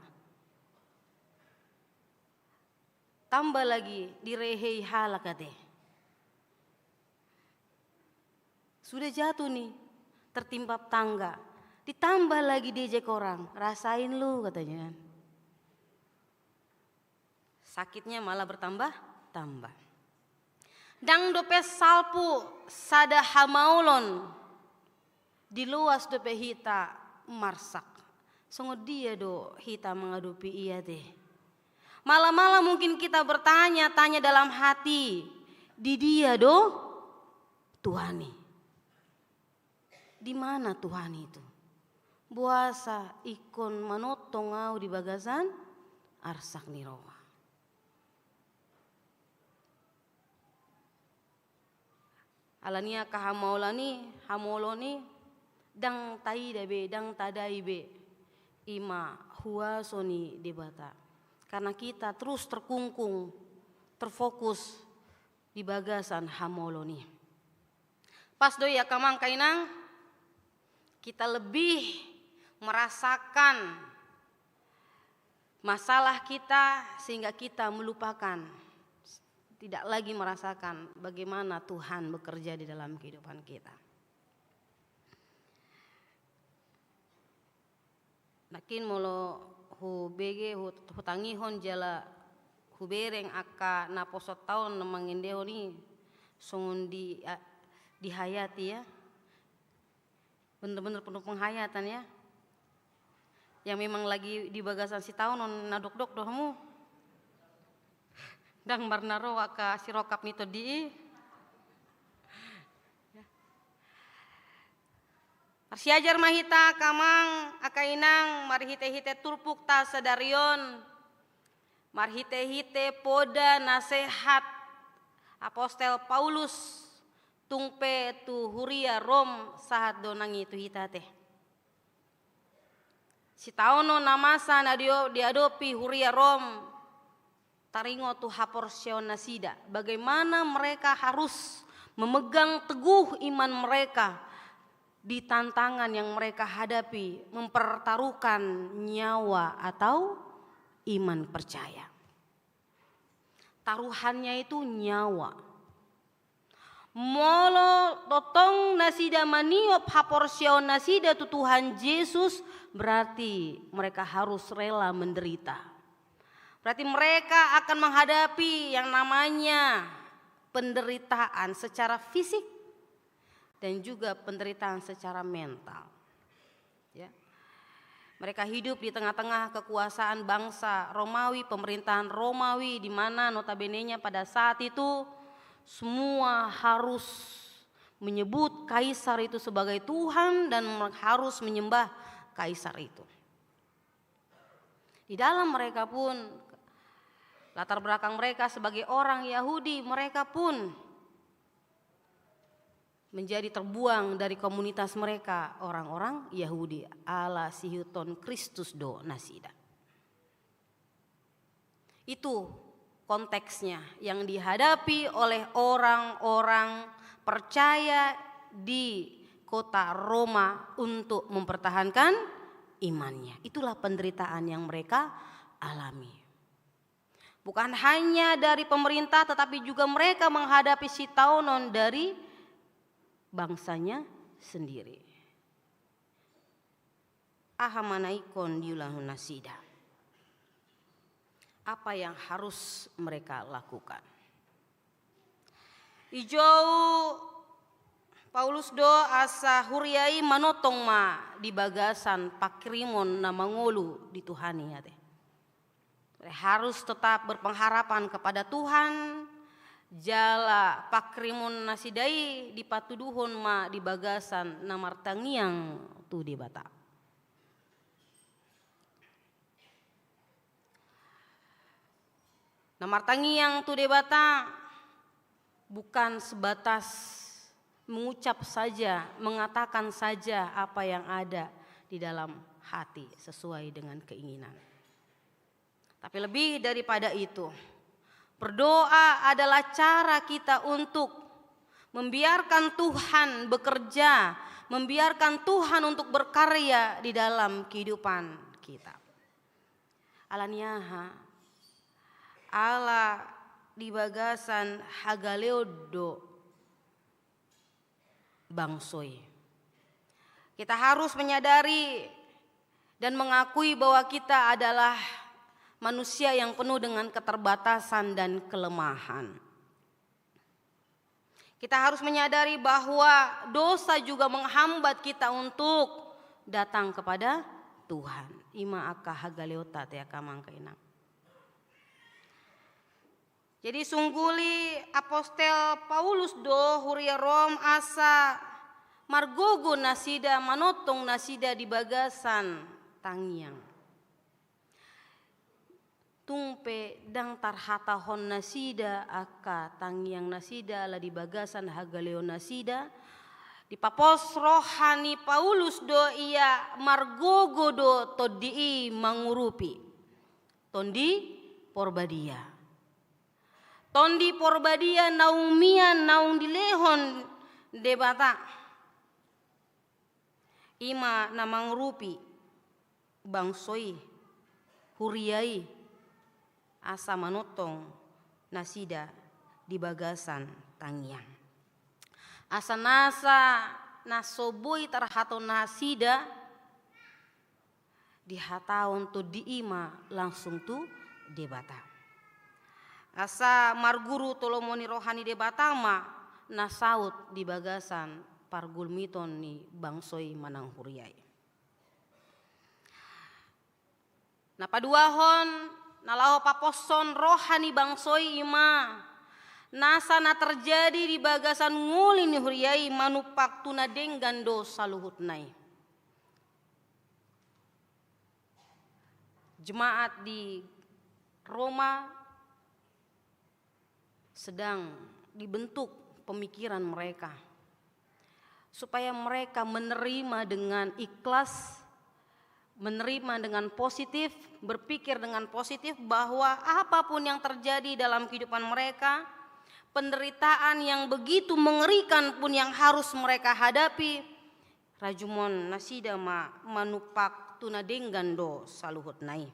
Tambah lagi direhei halak ate. Sudah jatuh nih, tertimpa tangga. Ditambah lagi diejek orang, rasain lu, katanya kan. Sakitnya malah bertambah-tambah. Ndang dope salpu sada hamaolon, diloas dope hita marsak. Songon dia do hita mangadopi i ate? Malah-malah mungkin kita bertanya-tanya dalam hati, di dia do Tuhan i? Di mana Tuhan itu? Boasa ingkon manongtong au di bagasan arsak ni roha? Alani i angka hamaolon i, hamaolon i, ndang taida be, ndang tadai be, i ma huaso ni Debata. Karena kita terus terkungkung, terfokus di bagasan hamaolon i. Pas do i angka amang, angka inang, kita lebih merasakan masalah kita sehingga kita melupakan, tidak lagi merasakan bagaimana Tuhan bekerja di dalam kehidupan kita. Nangkin molo hubege, hu-, hutangihon jala hubereng angka naposo taon na mangendehon i, songon di, a, dihayati, ya. Bener-bener penuh penghayatan, ya. Yang memang lagi di bagasan sitaonon na dokdok do hamu. Ndang marna ro angka sirongkap ni tondi i. Marsiajar ma hita angka amang, angka inang, marhite-hite turpukta sadari on, marhite-hite poda nasehat Apostel Paulus tung pe tu huria Rom, sahat do nang i tu hita ate. Sitaonon na masa na dio-, diadopi huria Rom, taringot tu haporseaon nasida, bagaimana mereka harus memegang teguh iman mereka di tantangan yang mereka hadapi, mempertaruhkan nyawa atau iman percaya. Taruhannya itu nyawa. Molo tongtong nasida maniop haporseaon nasida tu Tuhan Jesus, berarti mereka harus rela menderita. Berarti mereka akan menghadapi yang namanya penderitaan secara fisik dan juga penderitaan secara mental. Ya. Mereka hidup di tengah-tengah kekuasaan bangsa Romawi, pemerintahan Romawi, di mana notabenenya pada saat itu semua harus menyebut kaisar itu sebagai Tuhan dan harus menyembah kaisar itu. Di dalam mereka pun, latar belakang mereka sebagai orang Yahudi, mereka pun menjadi terbuang dari komunitas mereka, orang-orang Yahudi, ala siihuthon Kristus do nasida. Itu konteksnya yang dihadapi oleh orang-orang percaya di kota Roma untuk mempertahankan imannya. Itulah penderitaan yang mereka alami. Bukan hanya dari pemerintah, tetapi juga mereka menghadapi sitaonon dari bangsanya sendiri. Aha ma na ingkon diulahon nasida? Apa yang harus mereka lakukan? Dijou Paulus do asa huria i manongtong ma di bagasan panghirimon na mangolu di Tuhan i ate. Harus tetap berpengharapan kepada Tuhan, jala panghirimon nasida i dipatuduhon ma di bagasan na martangiang tu Debata. Na martangiang tu Debata bukan sebatas mengucap saja, mengatakan saja apa yang ada di dalam hati sesuai dengan keinginan. Tapi lebih daripada itu, berdoa adalah cara kita untuk membiarkan Tuhan bekerja, membiarkan Tuhan untuk berkarya di dalam kehidupan kita. Alani aha? Ala di bagasan hagaleon do bangso i. Kita harus menyadari dan mengakui bahwa kita adalah manusia yang penuh dengan keterbatasan dan kelemahan. Kita harus menyadari bahwa dosa juga menghambat kita untuk datang kepada Tuhan. Ima angka hagaleonta ate angka amang angka inang. Jadi sungguli apostel Paulus do huria Rom asa margogo nasida, manongtong nasida di bagasan tangiang. Tung pe ndang tarhatahon nasida angka tangiang nasida ala di bagasan hagaleon nasida, dipapos roha ni Paulus do ia margogo do tondi i mangurupi. Tondi Porbadia. Tondi Porbadia naung mian naung dilehon Debata. Ima na mangurupi bangso i, huria i, asa manongtong nasida di bagasan tangiang. Asa nasa na so boi tarhatahon nasida, dihatahon tondi i ma langsung tu Debata. Asa marguru tu lomo ni roha ni Debata ma na saut di bagasan pargulmiton ni bangso i manang huria i. Na paduahon, na laho paposhon roha ni bangso i ima nasa na terjadi di bagasan ngolu ni huria i manumpak tu na denggan do saluhutna i. Jemaat di Roma sedang dibentuk pemikiran mereka, supaya mereka menerima dengan ikhlas, menerima dengan positif, berpikir dengan positif bahwa apapun yang terjadi dalam kehidupan mereka, penderitaan yang begitu mengerikan pun yang harus mereka hadapi, rajumon nasida ma manumpak tu na denggan do saluhutna i.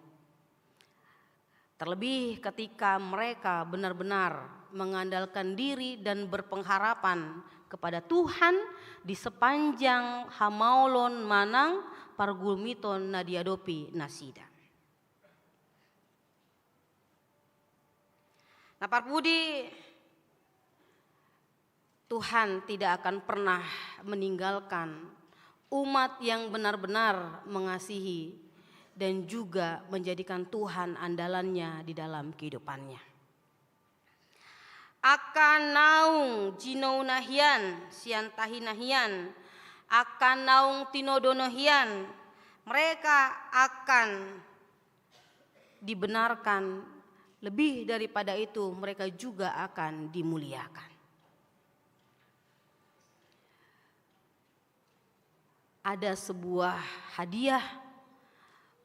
Terlebih ketika mereka benar-benar mengandalkan diri dan berpengharapan kepada Tuhan di sepanjang hamaolon manang pargulmiton na diadopi nasida. Na parpudi, Tuhan tidak akan pernah meninggalkan umat yang benar-benar mengasihi dan juga menjadikan Tuhan andalannya di dalam kehidupannya. Angka naung jinouna hian sian tahina hian, angka naung tinodohona hian, mereka akan dibenarkan, lebih daripada itu, mereka juga akan dimuliakan. Ada sebuah hadiah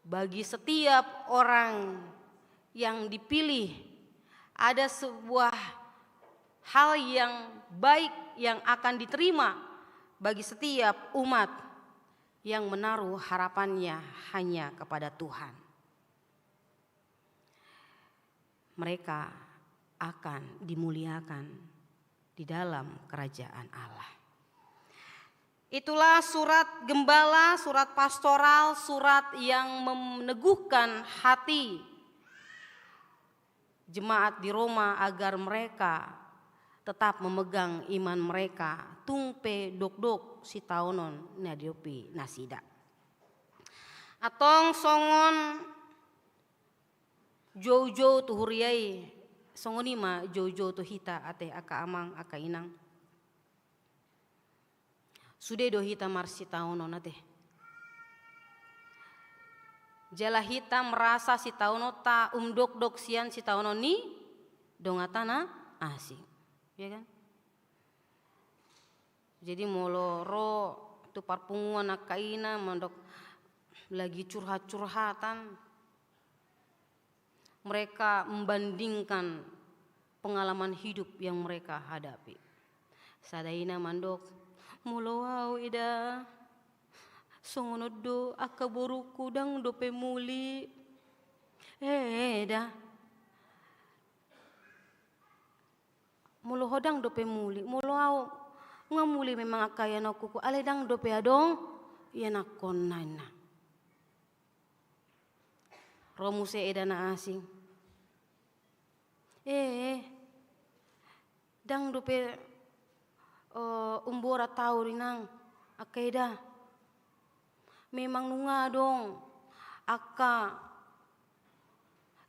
bagi setiap orang yang dipilih, ada sebuah hal yang baik yang akan diterima bagi setiap umat yang menaruh harapannya hanya kepada Tuhan. Mereka akan dimuliakan di dalam kerajaan Allah. Itulah surat gembala, surat pastoral, surat yang meneguhkan hati jemaat di Roma agar mereka tetap memegang iman mereka, tung pe dokdok sitaonon na diadopi nasida. Antong songon joujou tu huria i, songon i ma joujou tu hita ate angka amang, angka inang. Sude do hita marsitaonon ate. Jala hita merasa sitaononta umdokdok sian sitaonon ni donganta na asing. Ya kan? Jadi molo ro tu parpunguan angka ina mandok lagi curhat-curhatan, mereka membandingkan pengalaman hidup yang mereka hadapi. Sada ina mandok, molo au eda, songon on do angka boruku, ndang dope muli. Eh, eda. Molo ho ndang dope muli, molo au nga muli memang angka ianakku, alai ndang dope adong ianakkonna, ninna. Ro muse eda na asing. Eh, ndang dope eh, umborat au, inang, angka eda. Memang nunga adong angka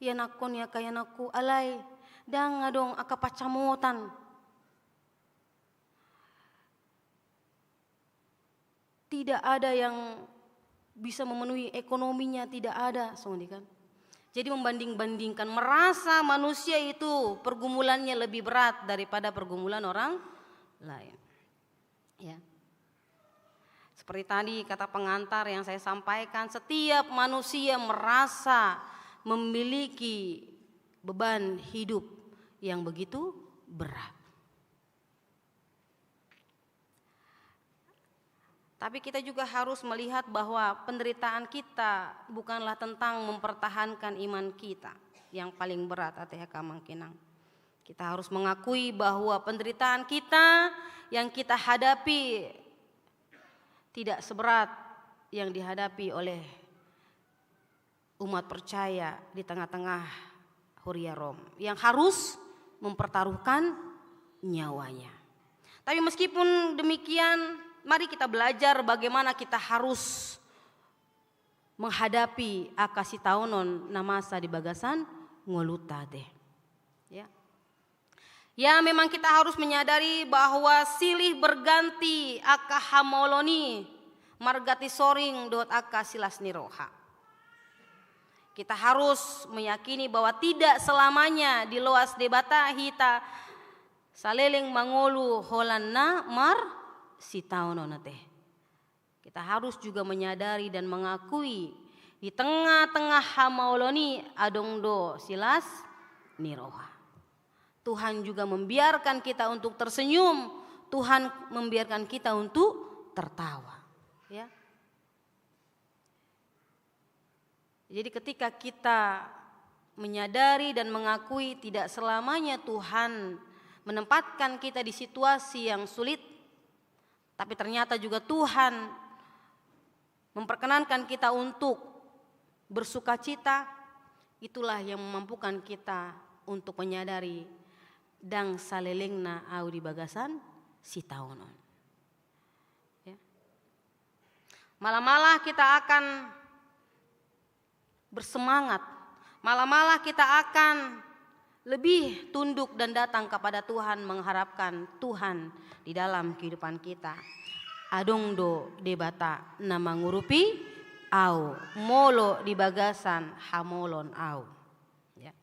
ianakkon ni angka ianakku, alai ndang adong angka pansamotan. Tidak ada yang bisa memenuhi ekonominya, tidak ada, songon i kan. Jadi membanding-bandingkan, merasa manusia itu pergumulannya lebih berat daripada pergumulan orang lain. Ya. Seperti tadi kata pengantar yang saya sampaikan, setiap manusia merasa memiliki beban hidup yang begitu berat. Tapi kita juga harus melihat bahwa penderitaan kita bukanlah tentang mempertahankan iman kita yang paling berat, ate angka amang inang. Kita harus mengakui bahwa penderitaan kita yang kita hadapi tidak seberat yang dihadapi oleh umat percaya di tengah-tengah huria Rom yang harus mempertaruhkan nyawanya. Tapi meskipun demikian, mari kita belajar bagaimana kita harus menghadapi angka sitaonon na masa di bagasan ngolunta, ate. Ya. Ya, memang kita harus menyadari bahwa silih berganti angka hamaolon i marga tisoring dohot angka silas ni roha. Kita harus meyakini bahwa tidak selamanya diloas Debata hita saleleng mangolu holan na marsitaonon, ate. Kita harus juga menyadari dan mengakui, di tengah-tengah hamaolon i adong do silas ni roha. Tuhan juga membiarkan kita untuk tersenyum, Tuhan membiarkan kita untuk tertawa. Ya. Jadi ketika kita menyadari dan mengakui tidak selamanya Tuhan menempatkan kita di situasi yang sulit, tapi ternyata juga Tuhan memperkenankan kita untuk bersukacita, itulah yang memampukan kita untuk menyadari ndang salelengna au di bagasan sitaonon. Ya. Malah-malah kita akan bersemangat. Malah-malah kita akan lebih tunduk dan datang kepada Tuhan, mengharapkan Tuhan di dalam kehidupan kita. Adong do Debata na mangurupi au, molo di bagasan hamaolon au. Ya.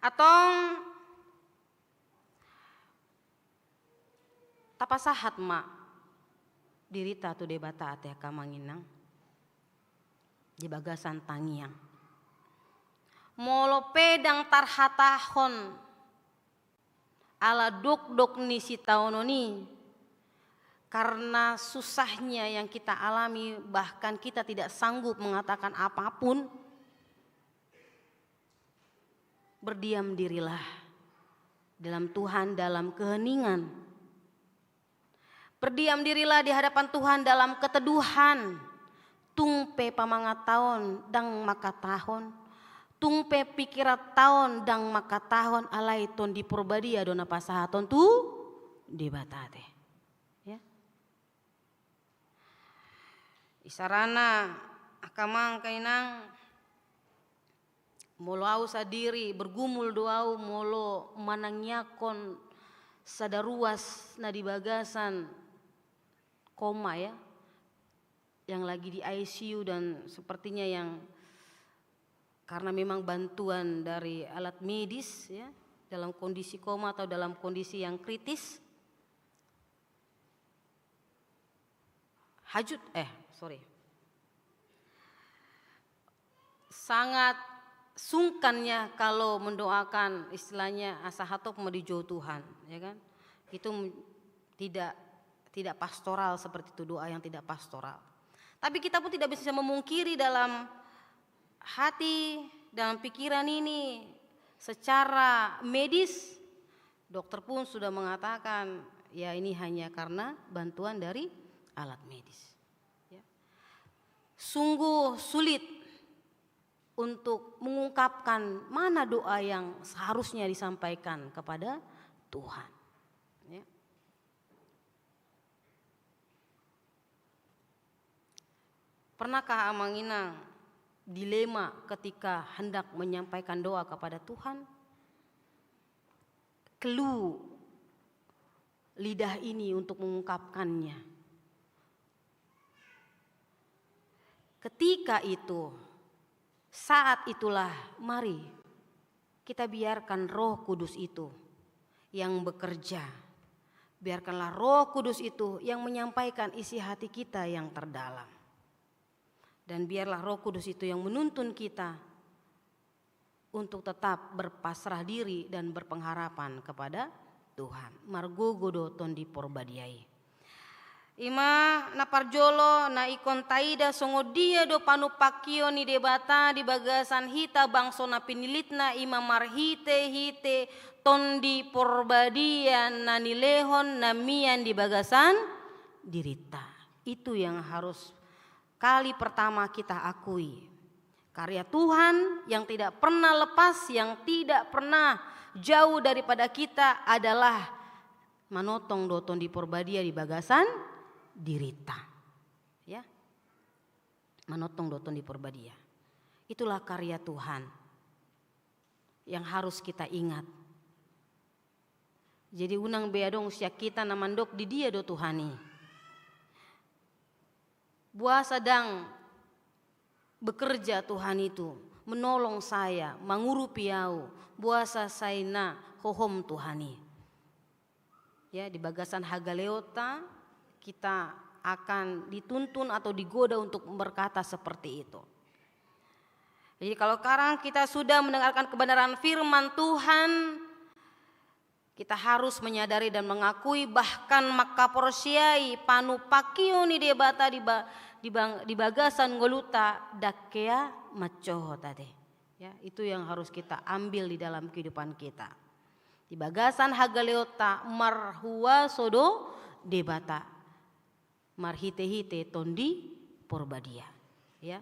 Antong tapasahat ma dirita tu Debata, ate angka amang inang, di bagasan tangiang. Molo pe ndang tarhatahon ala dokdok ni sitaonon i, karena susahnya yang kita alami, bahkan kita tidak sanggup mengatakan apapun, berdiam dirilah dalam Tuhan, dalam keheningan. Berdiam dirilah di hadapan Tuhan dalam keteduhan. Tung pe pamangataon ndang mangkatahon, tung pe pikirataon ndang mangkatahon, alai Tondi Porbadia do na pasahaton tu Debata, ate. Ya. Isarana, angka amang, angka inang, molo au sandiri, bergumul do au molo manangiangkon sada ruas na di bagasan koma, ya, yang lagi di I C U dan sepertinya yang karena memang bantuan dari alat medis, ya, dalam kondisi koma atau dalam kondisi yang kritis. Hajut, eh, sorry. Sangat sungkannya kalau mendoakan, istilahnya, asa hatop ma dijou Tuhan, ya kan? Itu m-, tidak, tidak pastoral seperti itu, doa yang tidak pastoral. Tapi kita pun tidak bisa memungkiri dalam hati, dalam pikiran ini secara medis, dokter pun sudah mengatakan, ya, ini hanya karena bantuan dari alat medis. Ya. Sungguh sulit untuk mengungkapkan mana doa yang seharusnya disampaikan kepada Tuhan. Ya. Pernahkah amang inang dilema ketika hendak menyampaikan doa kepada Tuhan? Kelu lidah ini untuk mengungkapkannya. Ketika itu, saat itulah, mari kita biarkan Roh Kudus itu yang bekerja. Biarkanlah Roh Kudus itu yang menyampaikan isi hati kita yang terdalam. Dan biarlah Roh Kudus itu yang menuntun kita untuk tetap berpasrah diri dan berpengharapan kepada Tuhan. Margogo do Tondi Porbadia i. Ima na parjolo, na ingkon taida songon dia do panumpakion ni Debata di bagasan hita bangso na pinilitna, ima marhite-hite Tondi Porbadia na nilehon na mian di bagasan dirinta. Itu yang harus kali pertama kita akui. Karya Tuhan yang tidak pernah lepas, yang tidak pernah jauh daripada kita adalah manotong do Tondi Porbadia di bagasan dirinta. Ya. Manotong do Tondi Porbadia. Itulah karya Tuhan yang harus kita ingat. Jadi unang be adong sian hita na mandok di dia do Tuhan i. Boasa ndang bekerja Tuhan itu, menolong saya, mangurupi au, boasa sai na hohom Tuhan i. Ya, di bagasan hagaleonta kita akan dituntun atau digoda untuk berkata seperti itu. Jadi kalau sekarang kita sudah mendengarkan kebenaran firman Tuhan, kita harus menyadari dan mengakui, bahkan mangkaporseai panumpakion ni Debata di ba-, di bang-, di bagasan ngolunta, ndang hea mancohot ate. Ya, itu yang harus kita ambil di dalam kehidupan kita. Di bagasan hagaleonta marhuaso do Debata marhite-hite Tondi Porbadia. Ya.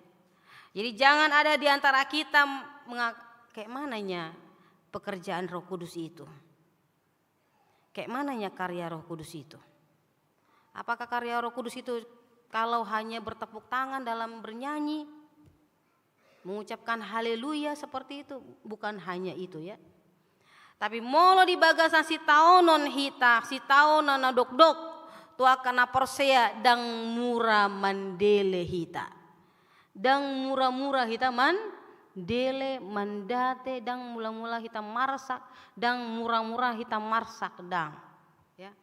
Jadi jangan ada di antara kita menga-, kayak mananya pekerjaan Roh Kudus itu. Kayak mananya karya Roh Kudus itu. Apakah karya Roh Kudus itu kalau hanya bertepuk tangan dalam bernyanyi, mengucapkan haleluya seperti itu? Bukan hanya itu ya. Tapi molo di bagasan sitaonon hita, sitaonon na dokdok tu angka na porsea, ndang mura mandele hita. Ndang mura-mura hita mandele, mandate, ndang mura-mura hita marsak, ndang mura-mura hita marsak, ndang. Ya.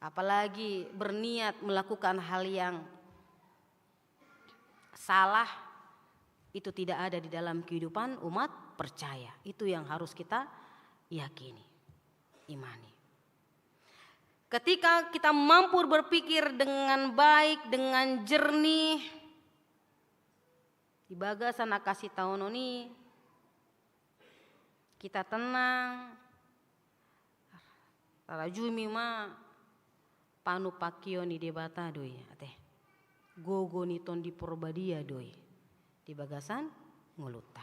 Apalagi berniat melakukan hal yang salah, itu tidak ada di dalam kehidupan umat percaya. Itu yang harus kita yakini, imani. Ketika kita mampu berpikir dengan baik, dengan jernih, di bagasan angka sitaonon i, kita tenang, tarajumi ma panumpakion ni Debata do i, ate. Gogo ni Tondi Porbadia do i di bagasan ngolunta.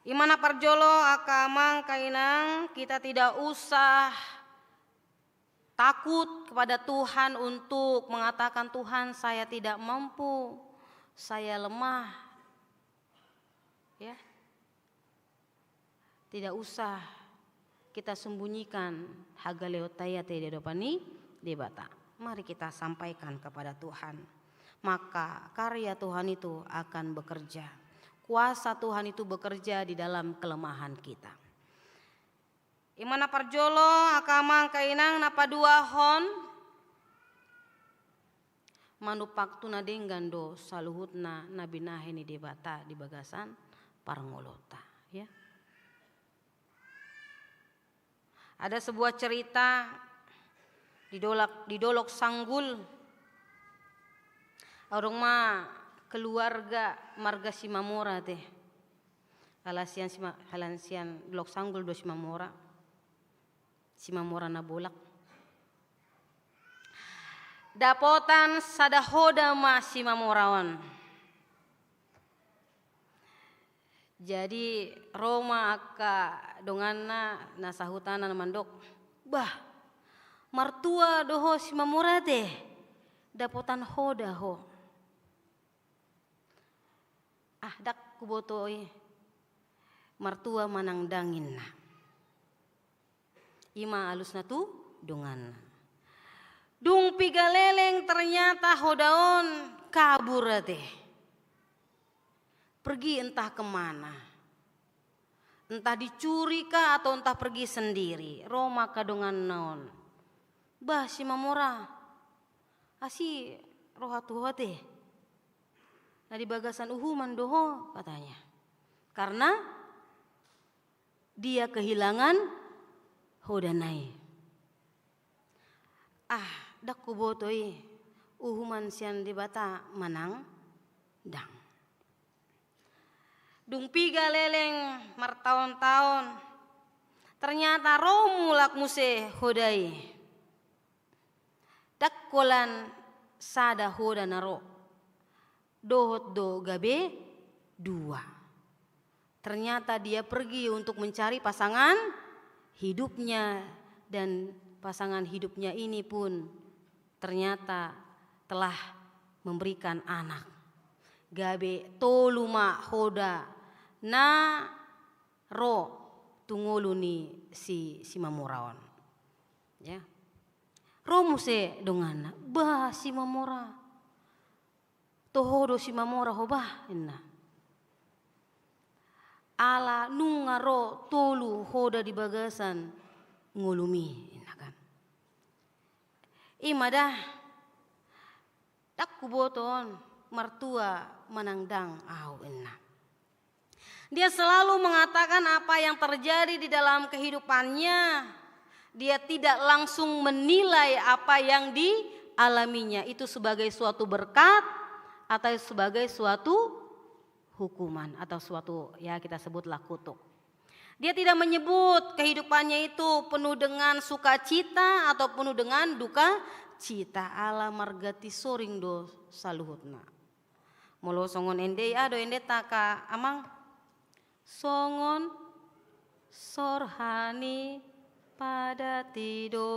Ima na parjolo, angka amang, angka inang, kita tidak usah takut kepada Tuhan untuk mengatakan, "Tuhan, saya tidak mampu, saya lemah." Ya. Tidak usah kita sembunyikan hagaleonta i ate di adopan ni Debata. Mari kita sampaikan kepada Tuhan. Maka karya Tuhan itu akan bekerja. Kuasa Tuhan itu bekerja di dalam kelemahan kita. Ima na parjolo, angka amang, angka inang, na paduahon, manumpak tu na denggan do saluhutna na binahen ni Debata di bagasan parngoluonta, ya. Ada sebuah cerita di dolak-, di Dolok Sanggul. Adong ma keluarga marga Simamora ate. Halak sian Sima-, halak sian Dolok Sanggul do Simamora. Simamora na bolak. Dapotan sada hoda ma Simamora on. Jadi ro ma angka donganna na sahutana na mandok, "Bah, martua do ho Simamora ate. Dapotan hoda ho. Ah, ndang huboto i, martua manang ndang, inna. I ma alusna tu donganna. Dung piga leleng ternyata hoda on kabur ate. Pergi entah kemana. Entah dicuri kah atau entah pergi sendiri. Ro ma angka donganna on. Bah, Simamora. Asi roha tu ho ate. Na di bagasan uhuman do ho, katanya. Karena dia kehilangan hodana i. Ah, ndang huboto i, uhuman sian Debata manang ndang. Dung piga leleng martaon-taon, ternyata ro mulak muse hoda i. Ndang holan sada hoda na ro. Dohot do gabe dua. Ternyata dia pergi untuk mencari pasangan hidupnya, dan pasangan hidupnya ini pun ternyata telah memberikan anak. Gabe tolu ma hoda na ro tu ngolu ni si, Simamora on. Ya. Ro muse donganna, bah, Simamora. Toho do Simamora ho bah, inna. Ala nunga ro tolu hoda di bagasan ngolumi, inna kan. I ma da, ndang huboto on, martua manang ndang ahu, inna. Dia selalu mengatakan apa yang terjadi di dalam kehidupannya. Dia tidak langsung menilai apa yang dialaminya itu sebagai suatu berkat atau sebagai suatu hukuman atau suatu, ya, kita sebutlah kutuk. Dia tidak menyebut kehidupannya itu penuh dengan sukacita atau penuh dengan duka cita. Ala marganti soring do saluhutna. Molo songon ende i, aha do endenta angka amang? Songon sorha ni padat i do.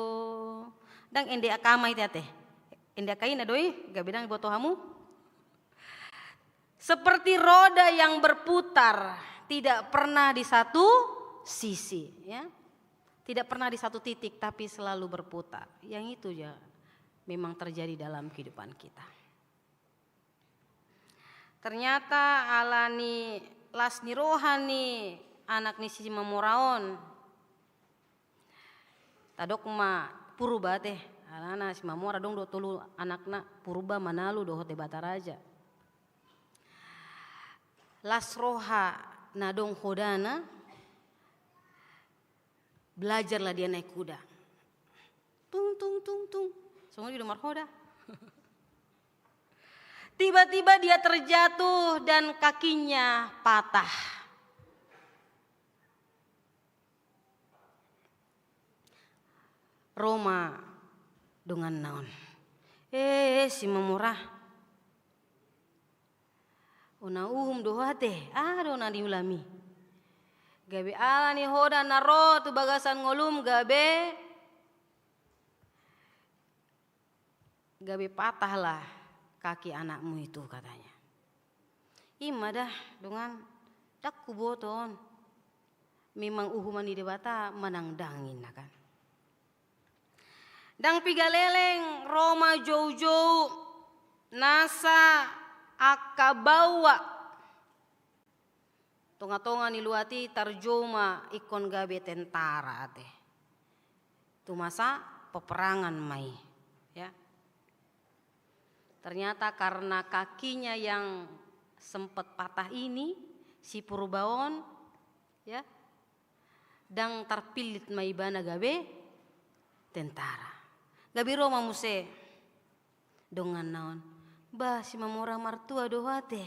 Ndang ende angka ama i ate. Ende angka ina do i, gabe ndang diboto hamu. Seperti roda yang berputar, tidak pernah di satu sisi, ya. Tidak pernah di satu titik, tapi selalu berputar. Yang itu ya memang terjadi dalam kehidupan kita. Ternyata ala ni las ni roha ni anak ni Simamora on. Tadok ma Purba ate, alana Simamora adong do tolu anakna, Purba, Manalu dohot Debata Raja. Las roha na adong hodana, belajarlah dia naik kuda. Tung, tung, tung, tung. Songon i do marhoda. Tiba-tiba dia terjatuh dan kakinya patah. Ro ma donganna on. Eh, Simamora. Unang uhum do ho ate, aha do na niulami? Gabe ala ni hoda na ro tu bagasan ngolum gabe, gabe patahlah kaki anakmu itu, katanya. I ma da, dongan, ndang huboto on. Memang uhuman ni Debata manang ndang, inna kan. Ndang piga leleng ro ma joujou nasa angka baoa. Tonga-tonga ni luat i tarjou ma ingkon gabe tentara ate. Tu masa peperangan ma i, ya. Ternyata karena kakinya yang sempat patah ini, si Purba on, ya, ndang tarpillit ma ibana gabe tentara. Gabe ro ma muse donganna on. Bah, Simamora, martua do ho ate.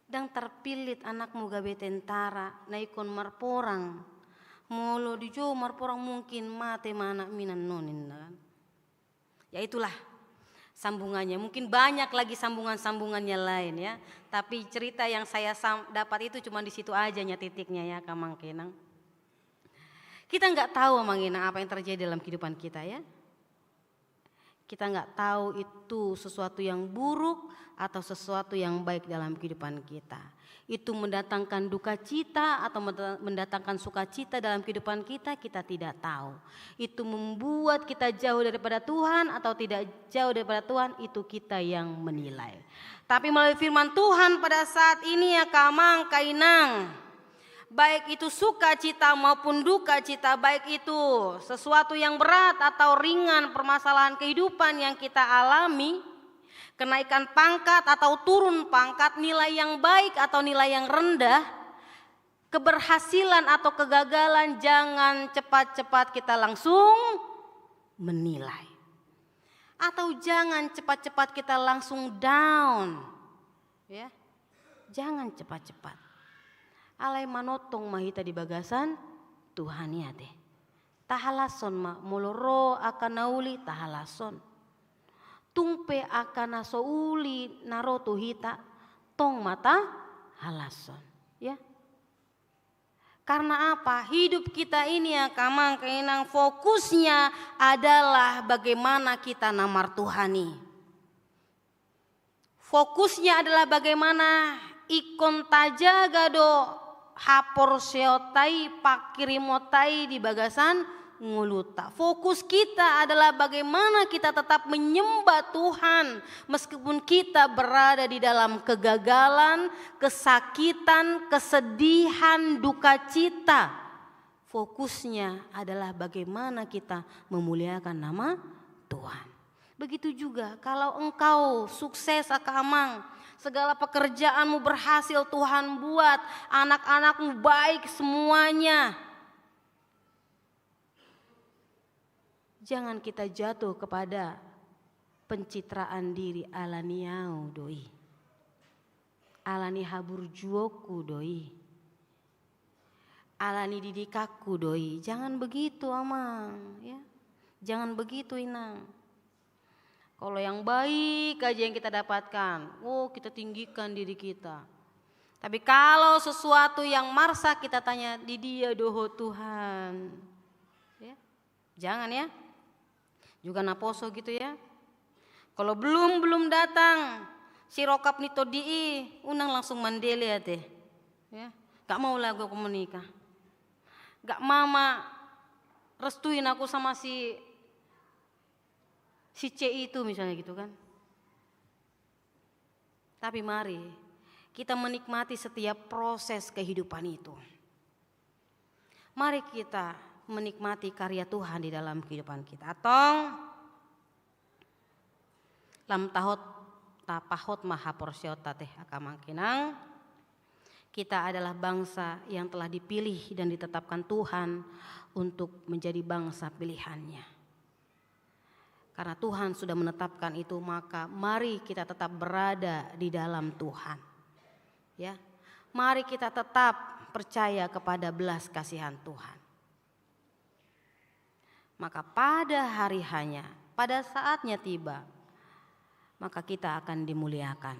Ndang tarpillit anakmu gabe tentara, na ingkon marporang. Molo dijou marporang mungkin mate ma anakmi annon, inna kan. Ya, itulah sambungannya. Mungkin banyak lagi sambungan-sambungannya lain, ya. Tapi cerita yang saya sam-, dapat itu cuma di situ aja nya titiknya, ya, Amang Inang. Kita nggak tahu, Amang Inang, apa yang terjadi dalam kehidupan kita, ya. Kita nggak tahu itu sesuatu yang buruk atau sesuatu yang baik dalam kehidupan kita. Itu mendatangkan duka cita atau menda-, mendatangkan sukacita dalam kehidupan kita, kita tidak tahu. Itu membuat kita jauh daripada Tuhan atau tidak jauh daripada Tuhan, itu kita yang menilai. Tapi melalui firman Tuhan pada saat ini, angka amang, angka inang, baik itu sukacita maupun duka cita, baik itu sesuatu yang berat atau ringan permasalahan kehidupan yang kita alami, kenaikan pangkat atau turun pangkat, nilai yang baik atau nilai yang rendah, keberhasilan atau kegagalan, jangan cepat-cepat kita langsung menilai. Atau jangan cepat-cepat kita langsung down. Ya. Jangan cepat-cepat. Alai manongtong ma hita di bagasan Tuhan i ate. Tahalashon ma, molo ro angka na uli, tahalashon. Tung pe angka na so uli na ro tu hita, tong ma tahalashon. Ya. Karena apa? Hidup kita ini, angka amang, angka inang, fokusnya adalah bagaimana kita na martuhan i. Fokusnya adalah bagaimana ingkon tajaga do haporseaonta i, pangkirimonta i di bagasan ngolunta. Fokus kita adalah bagaimana kita tetap menyembah Tuhan meskipun kita berada di dalam kegagalan, kesakitan, kesedihan, duka cita. Fokusnya adalah bagaimana kita memuliakan nama Tuhan. Begitu juga kalau engkau sukses, angka amang, segala pekerjaanmu berhasil, Tuhan buat, anak-anakmu baik semuanya. Jangan kita jatuh kepada pencitraan diri, alani au do i. Alani haburjuonku do i. Alani didikanku do i. Jangan begitu, amang, ya. Jangan begitu, inang. Kalau yang baik aja yang kita dapatkan, oh, kita tinggikan diri kita. Tapi kalau sesuatu yang marsak, kita tanya, "Di dia do ho, Tuhan?" Ya. Jangan, ya. Juga naposo gitu, ya. Kalau belum, belum datang sirongkap ni tondi i, unang langsung mandele ate. Ya. Gak mau lah gue menikah. Gak mama restuin aku sama si, si C itu misalnya gitu kan. Tapi mari kita menikmati setiap proses kehidupan itu. Mari kita menikmati karya Tuhan di dalam kehidupan kita. Antong lam tahot, tapahot ma haporseaonta ate, angka amang, angka inang. Kita adalah bangsa yang telah dipilih dan ditetapkan Tuhan untuk menjadi bangsa pilihan-Nya. Karena Tuhan sudah menetapkan itu, maka mari kita tetap berada di dalam Tuhan. Ya. Mari kita tetap percaya kepada belas kasihan Tuhan. Maka pada hari hanya, pada saatnya tiba, maka kita akan dimuliakan.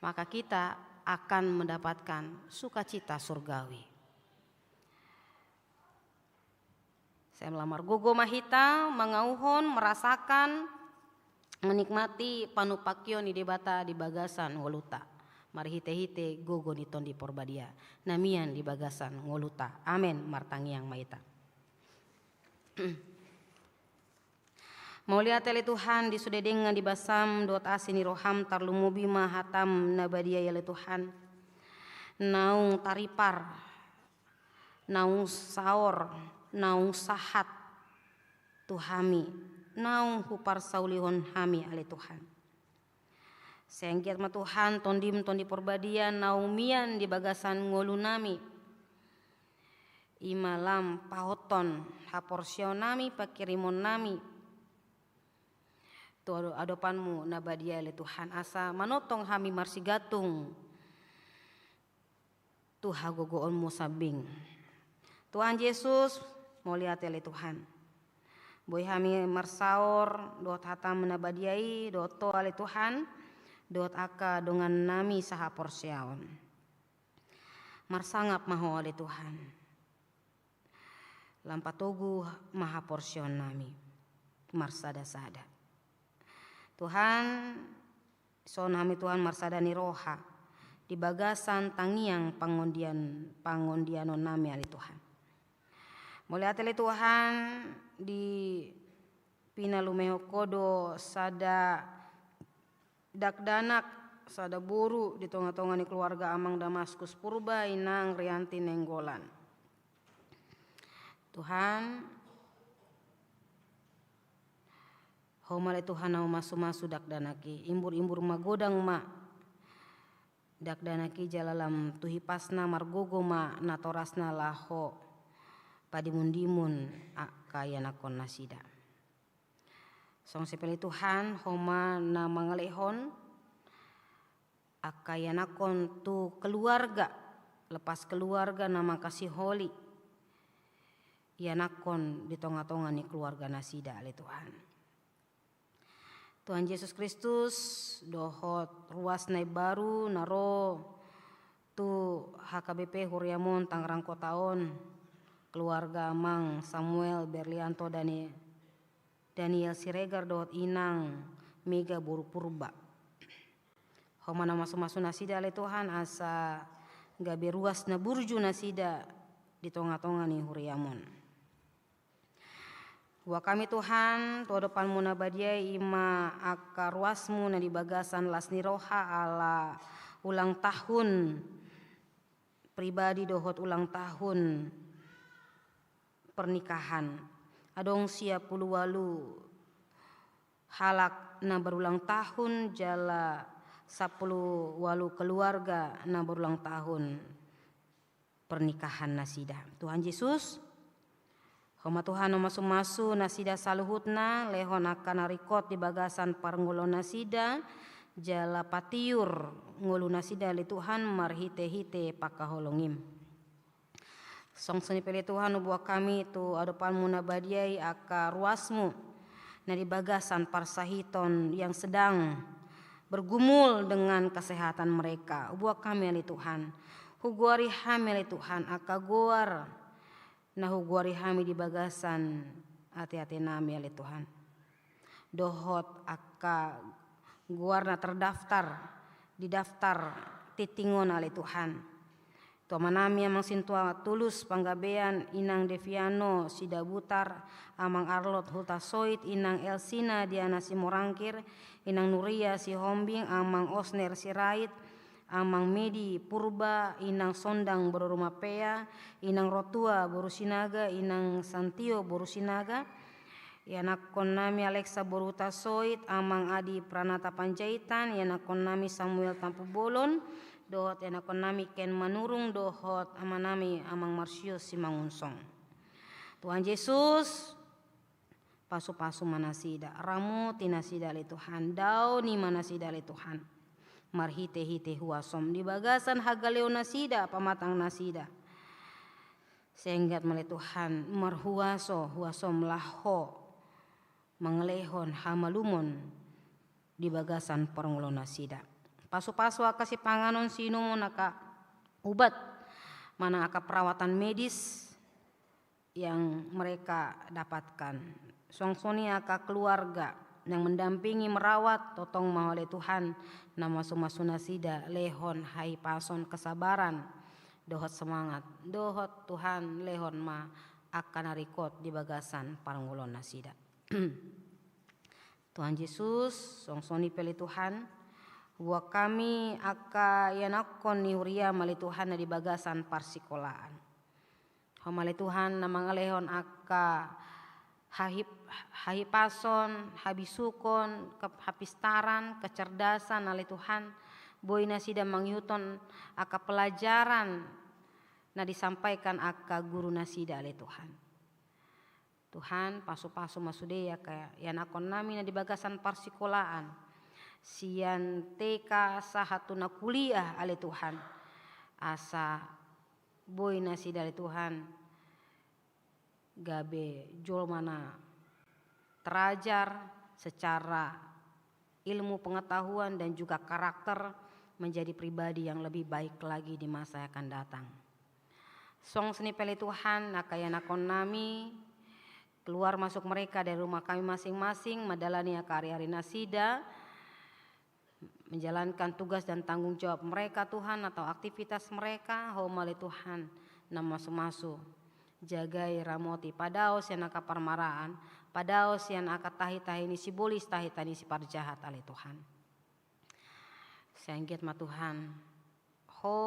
Maka kita akan mendapatkan sukacita surgawi. Sai lam margogo ma hita mangauhon, merasakan, menikmati panumpangion ni Debata di bagasan ngolunta marhitehite gogo ni Tondi Porbadia na mian di bagasan ngolunta. Amen. Martangiang ma hita. Mauliate ale Tuhan di sude denggan ni basam dohot asi ni roham, tarlumobi ma hatam na badia i ale Tuhan. Naung taripar, naung saor, naung sahat tu hami, naung huparsaulihon hami ale Tuhan. Sai anggiat ma Tuhan Tondim Tondi Porbadia naung mian di bagasan ngolunami. I ma lam pahothon haporseaonnami, pangkirimonnami tu ado-, adopanmu na badia ale Tuhan, asa manongtong hami marsigantung tu hagogoonmu sambing. Tuhan Jesus, mauliate ale Tuhan. Boi hami marsaor dohot hatam na badia i dohot Ho ale Tuhan, dohot angka dongannami sahaporseaon. Marsangap ma Ho ale Tuhan. Lam patogu ma haporseaonnami. marsada-sada. Tuhan, son hami Tuhan marsada ni roha di bagasan tangiang pangondian, pangondianon nami ale Tuhan. Mauliate ale Tuhan di pinalumehon Ho do sada dakdanak, sada boru di tonga-tonga ni keluarga Amang Damaskus Purba, Inang Rianti Nainggolan. Tuhan, Ho ma ale Tuhan na mamasu-masu dakdanak i, imbur-imbur magodang ma dakdanak i jala lam tu hipasna margogo ma natorasna laho padimun-dimun angka ianakkon nasida. Songon i pe ale Tuhan, Ho ma na mangalehon angka ianakkon tu keluarga, lepas keluarga na mangkasiholi ianakkon di tonga-tonga ni keluarga nasida ale Tuhan. Tuhan Jesus Kristus, dohot ruas na imbaru na ro tu H K B P Huriam on Tangerang Kota on, keluarga Amang Samuel Berlianto Dani-, Daniel Siregar dohot Inang Mega boru Purba. Ho ma na mamasu-masu nasida ale Tuhan, asa gabe ruas na burju nasida di tonga-tonga ni huriam on. Buat hami Tuhan, tu adopanmu na badia i ma angka ruasmu na di bagasan las ni roha ala ulang tahun pribadi dohot ulang tahun pernikahan. Adong sia pulu ualu halak na berulang tahun jala sampulu ualu keluarga na berulang tahun pernikahan nasida. Tuhan Jesus, Ho ma Tuhan na mamasu-masu nasida saluhutna, lehon angka na ringkot di bagasan parngoluon nasida, jala patiur ngolu nasida ale Tuhan marhite-hite pangkaholongim. Songon i pe ale Tuhan, huboan hami tu adopanmu na badia i angka ruasmu na di bagasan parsahiton yang sedang bergumul dengan kesehatan mereka. Huboan hami ale Tuhan, hugoari hami ale Tuhan angka goar na hugoari hami di bagasan ate-ate nami ale Tuhan. Dohot angka goar na terdaftar di daftar tingting on ale Tuhan. Tu ama nami Amang Sintua Tulus Panggabean, Inang Deviano Sidabutar, Amang Arlot Hutasoit, Inang Elsina Diana Simorangkir, Inang Nuria Sihombing, Amang Osner Sirait, Amang Medi Purba, Inang Sondang boru Rumapea, Inang Rotua boru Sinaga, Inang Santio boru Sinaga, ianakkon nami Alexa boru Hutasoit, Amang Adi Pranata Panjaitan, ianakkon nami Samuel Tampubolon, dohot ianakkon nami Ken Manurung, dohot ama nami Amang Marsius Simangunsong. Tuhan Jesus, pasu-pasu ma nasida, ramoti nasida ale Tuhan, daoni ma nasida ale Tuhan. Marhite-hite huasom di bagasan hagaleon nasida, pamatang nasida. Senggat ma ale Tuhan, marhuaso, huasom laho mangalehon hamalumon di bagasan parngoluon nasida. Pasu-pasu angka sipanganon siinumon angka ubat, manang angka perawatan medis yang mereka dapatkan. Songon i angka keluarga yang mendampingi merawat, tongtong ma Ho ale Tuhan na mamasu-masu nasida, lehon hahipason, kesabaran, dohot semangat, dohot Tuhan lehon ma angka na ringkot di bagasan parngoluon nasida. Tuhan Jesus, songon i pe ale Tuhan, buat hami angka ianakkon ni huriam ale Tuhan na di bagasan parsikolaan. Ho ma ale Tuhan na mangalehon angka hahip-, hahipason, habisukon, ke-, hapistaran, kecerdasan ale Tuhan, boi nasida mangihuthon angka pelajaran na disampaikan angka guru nasida ale Tuhan. Tuhan, pasu-pasu ma sude angka ianakkon nami na di bagasan parsikolaan, sian T K sahat tu na kuliah ale Tuhan, asa boi nasida ale Tuhan gabe jolma na terajar secara ilmu pengetahuan dan juga karakter, menjadi pribadi yang lebih baik lagi di masa yang akan datang. Songon i pe ale Tuhan, angka ianakkon nami Keluar masuk mereka dari rumah kami masing-masing, mandalani angka ari-ari nasida, menjalankan tugas dan tanggung jawab mereka, Tuhan, atau aktivitas mereka, Ho ma ale Tuhan na mamasu-masu. Jagai, ramoti, padao sian angka parmaraan, padao sian angka tahi-tahi ni sibolis, tahi-tahi ni siparjahat ale Tuhan. Sai anggiat ma Tuhan, Ho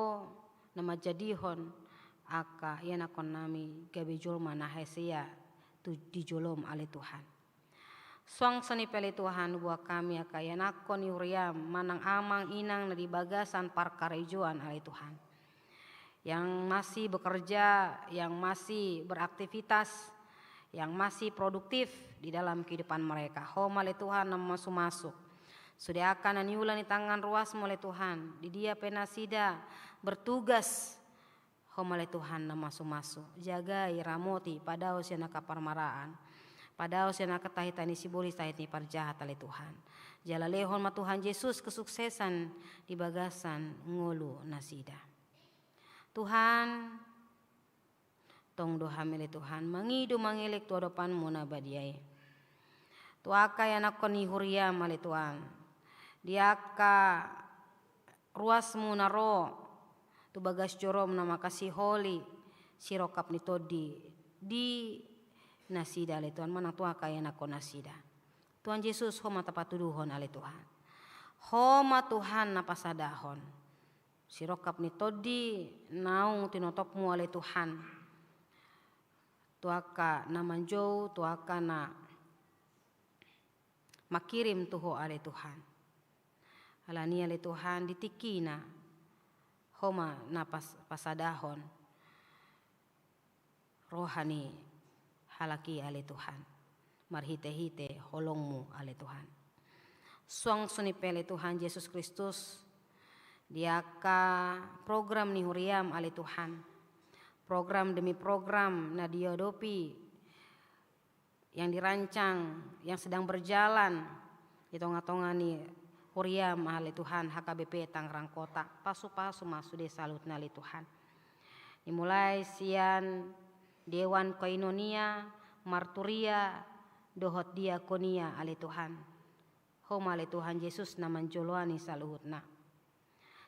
na manjadihon angka ianakkonnami gabe jolma na hasea tu di jolom ale Tuhan. Suang songon i pe ale Tuhan, buat hami angka ianakkon ni huriam manang amang inang na di bagasan parkarejoan ale Tuhan, yang masih bekerja, yang masih beraktivitas, yang masih produktif di dalam kehidupan mereka. Ho ma ale Tuhan na mamasu-masu. Sude angka na niula ni tangan ruasmu ale Tuhan, di dia pe nasida bertugas, Ho ma ale Tuhan na mamasu-masu. Jagai, ramoti, padao sian angka parmaraan, padao sian angka tahi-tahi ni sibolis, tahi ni parjahat ale Tuhan. Jala lehon ma Tuhan Jesus kesuksesan di bagasan ngolu nasida. Tuhan, tong do hami ale Tuhan mangido mangelek tu adopanmu na badia i, tu angka ianakkon ni huriam ale Tuhan, di angka ruasmu na ro tu bagas jorom na mangkasiholi sirongkap ni tondi di nasida ale Tuhan, manang tu angka ianakkon nasida. Tuhan Jesus, Ho ma tapatuduhon ale Tuhan. Ho ma Tuhan na pasadahon sirongkap ni tondi naung tinotopmu ale Tuhan, tu angka na manjou, tu angka na mangkirim tu Ho ale Tuhan. Alani i ale Tuhan, di tingkina Ho ma na pas-, pasadahon roha ni halak i ale Tuhan, marhite-hite holongmu ale Tuhan. Suang songon i pe ale Tuhan Jesus Kristus, di angka program ni huriam ale Tuhan, program demi program na diadopi, yang dirancang, yang sedang berjalan di tonga-tonga ni huriam ale Tuhan, H K B P Tangerang Kota, pasu-pasu ma sude saluhutna ale Tuhan. Dimulai sian Dewan Koinonia, Marturia, dohot Diakonia ale Tuhan. Ho ma ale Tuhan Jesus na manjoloani saluhutna.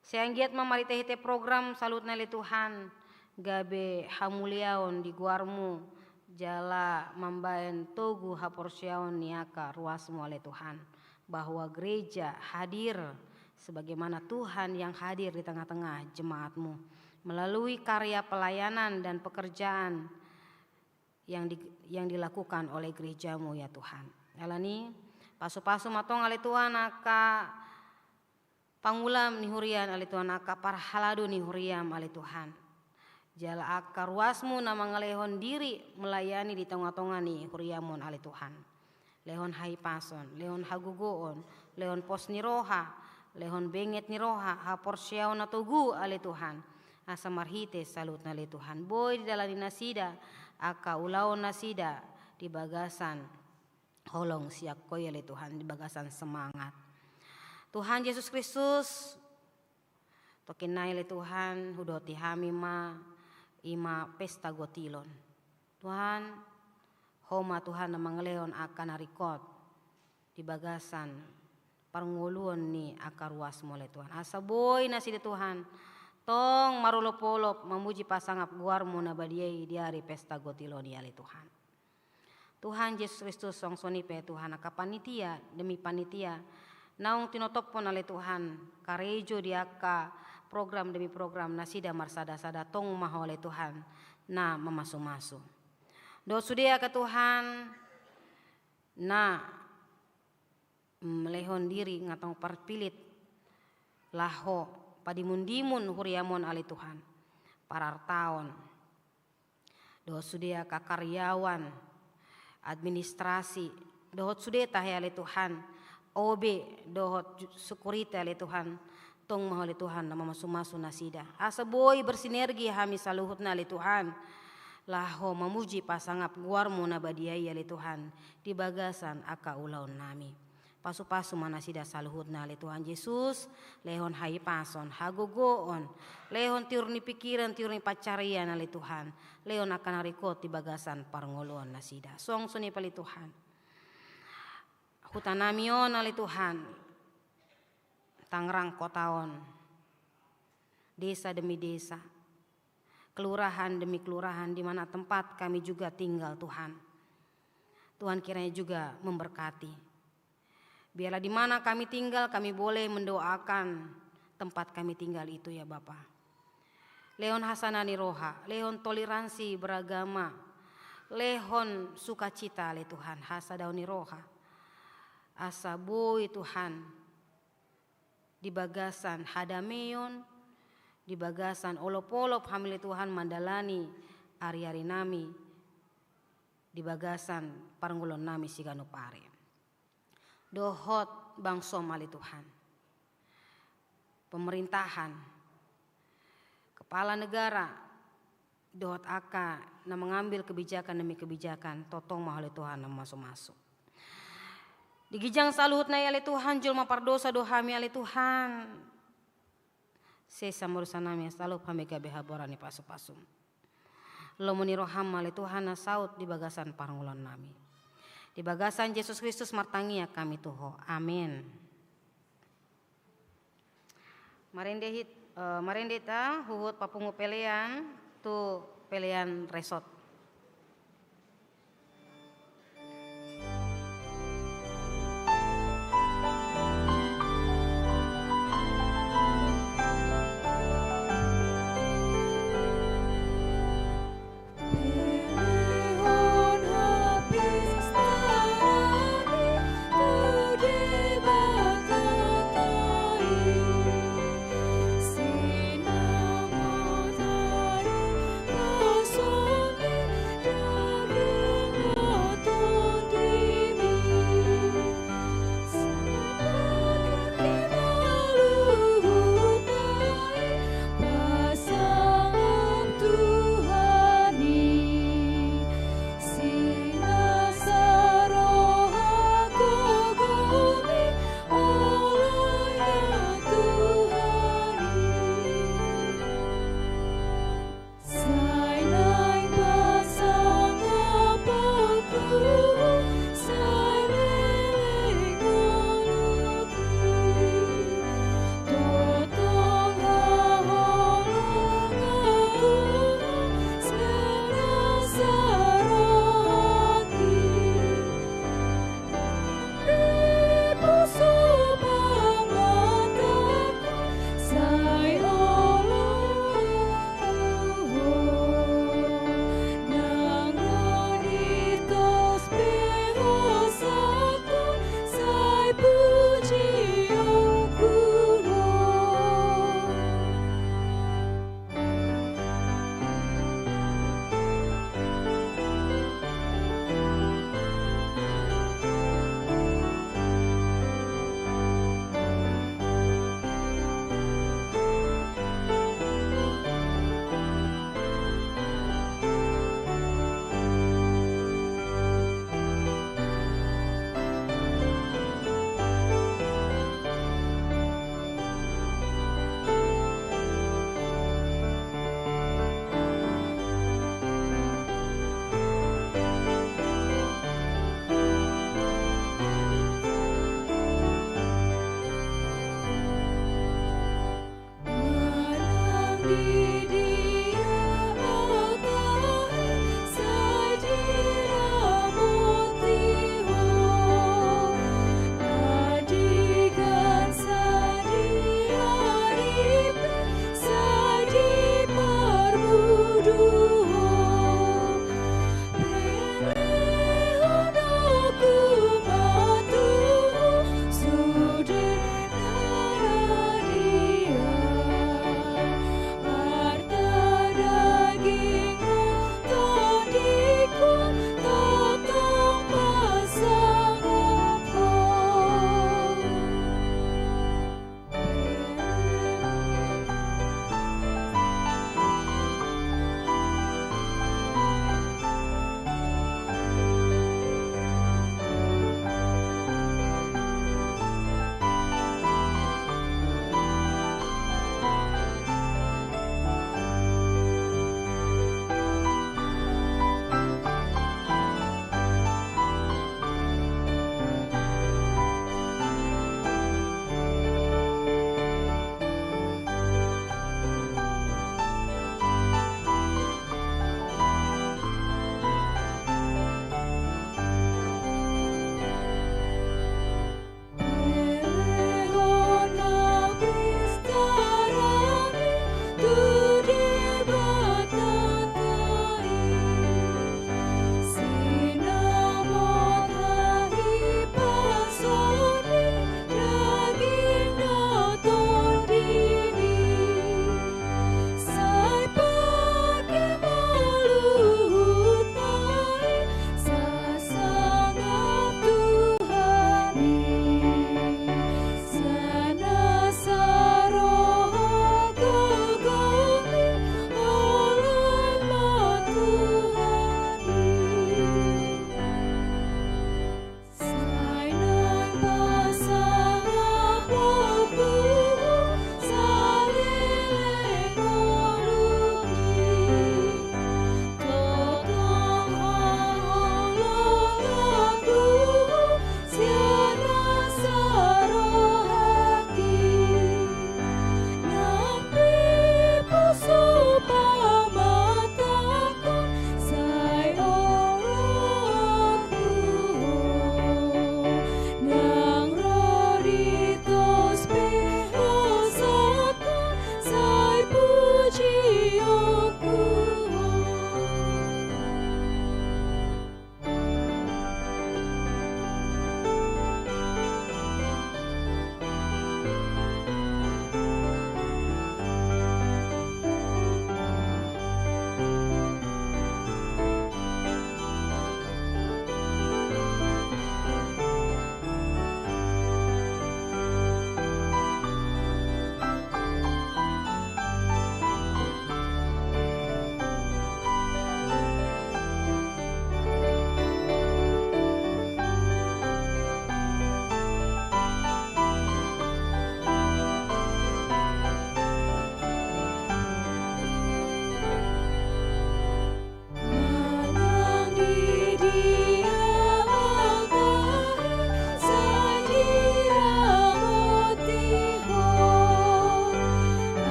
Sai anggiat ma marhite-hite program saluhutna ale Tuhan, gabe hamuliaon di goarmu, jala mambahen togu haporseaon ni angka ruasmu ale Tuhan, bahwa gereja hadir sebagaimana Tuhan yang hadir di tengah-tengah jemaatmu melalui karya pelayanan dan pekerjaan yang di-, yang dilakukan oleh gerejamu ya Tuhan. Alani i, pasu-pasu ma tong ale Tuhan angka pangula ni huriam ale Tuhan, angka parhalado ni huriam ale Tuhan. Jala angka ruasmu na mangalehon diri melayani di tonga-tonga ni huriam on ale Tuhan. Lehon hahipason, lehon hagogoon, lehon pos ni roha, lehon benget ni roha, haporseaon na togu ale Tuhan. Asa marhite saluhutna ale Tuhan, boi didalani nasida angka ulaon nasida di bagasan holong sian Ho i ale Tuhan, di bagasan semangat. Tuhan Jesus Kristus, tongkin nai ale Tuhan, hudohoti hami ma, i ma pesta gotilon. Tuhan, Ho ma Tuhan na mangalehon angka na ringkot di bagasan parngoluon ni angka ruasmu ale Tuhan. Asa boi nasida Tuhan, tong marolop-olop mamuji pasangap goarmu na badia i di ari pesta gotilon i ale Tuhan. Tuhan Jesus Kristus, suang songon i pe Tuhan angka panitia demi panitia naung tinotophon ale Tuhan karejo di angka program demi program nasida marsada-sada, tong ma Ho ale Tuhan na mamasu-masu. Dohot sude angka Tuhan na, mm, lehon diri nga tong parpilit laho padimun-dimun huriam on ale Tuhan, parartaon, dohot sude angka karyawan, administrasi, dohot sude tahe ale Tuhan, O B, dohot ju-, security ale Tuhan, tong ma Ho ale Tuhan na mamasu-masu nasida. Asa boi bersinergi hami saluhutna ale Tuhan, laho mamuji pasangap goarmu na badia i ale Tuhan, di bagasan angka ulaonnami. Pasu-pasu ma nasida saluhutna ale Tuhan Jesus, lehon hahipason, hagogoon, lehon tiur ni pikiran, tiur ni pansarian ale Tuhan, lehon angka na ringkot di bagasan parngoluon nasida. Songon i pe ale Tuhan, huta nami on ale Tuhan, Tangerang kota on, desa demi desa, kelurahan demi kelurahan, di mana tempat kami juga tinggal, Tuhan. Tuhan kiranya juga memberkati. Biarlah di mana kami tinggal, kami boleh mendoakan tempat kami tinggal itu, ya Bapa. Lehon hasada ni roha, lehon toleransi beragama, lehon sukacita ale Tuhan, hasadaon ni roha. Asa boi Tuhan, di bagasan hadameon, di bagasan olop-olop hami ale Tuhan mandalani ari-ari nami, di bagasan parngoluon nami siganup ari. Dohot bangsom ale Tuhan. Pemerintahan, kepala negara, dohot angka na mengambil kebijakan demi kebijakan, tongtong ma ale Tuhan na mamasu-masu. Di ginjang saluhutna i ale Tuhan, jolma pardosa do hami ale Tuhan. Sesa ma dosa nami, asa loas hami gabe haboran ni pasu-pasum. Lomo ni roham ma ale Tuhan na saut di bagasan parngoluon nami. Di bagasan Jesus Kristus martangiang hami tu Ho. Amen. Marende hit-, eh, marende hita huhut papungu pelean tu pelean resort.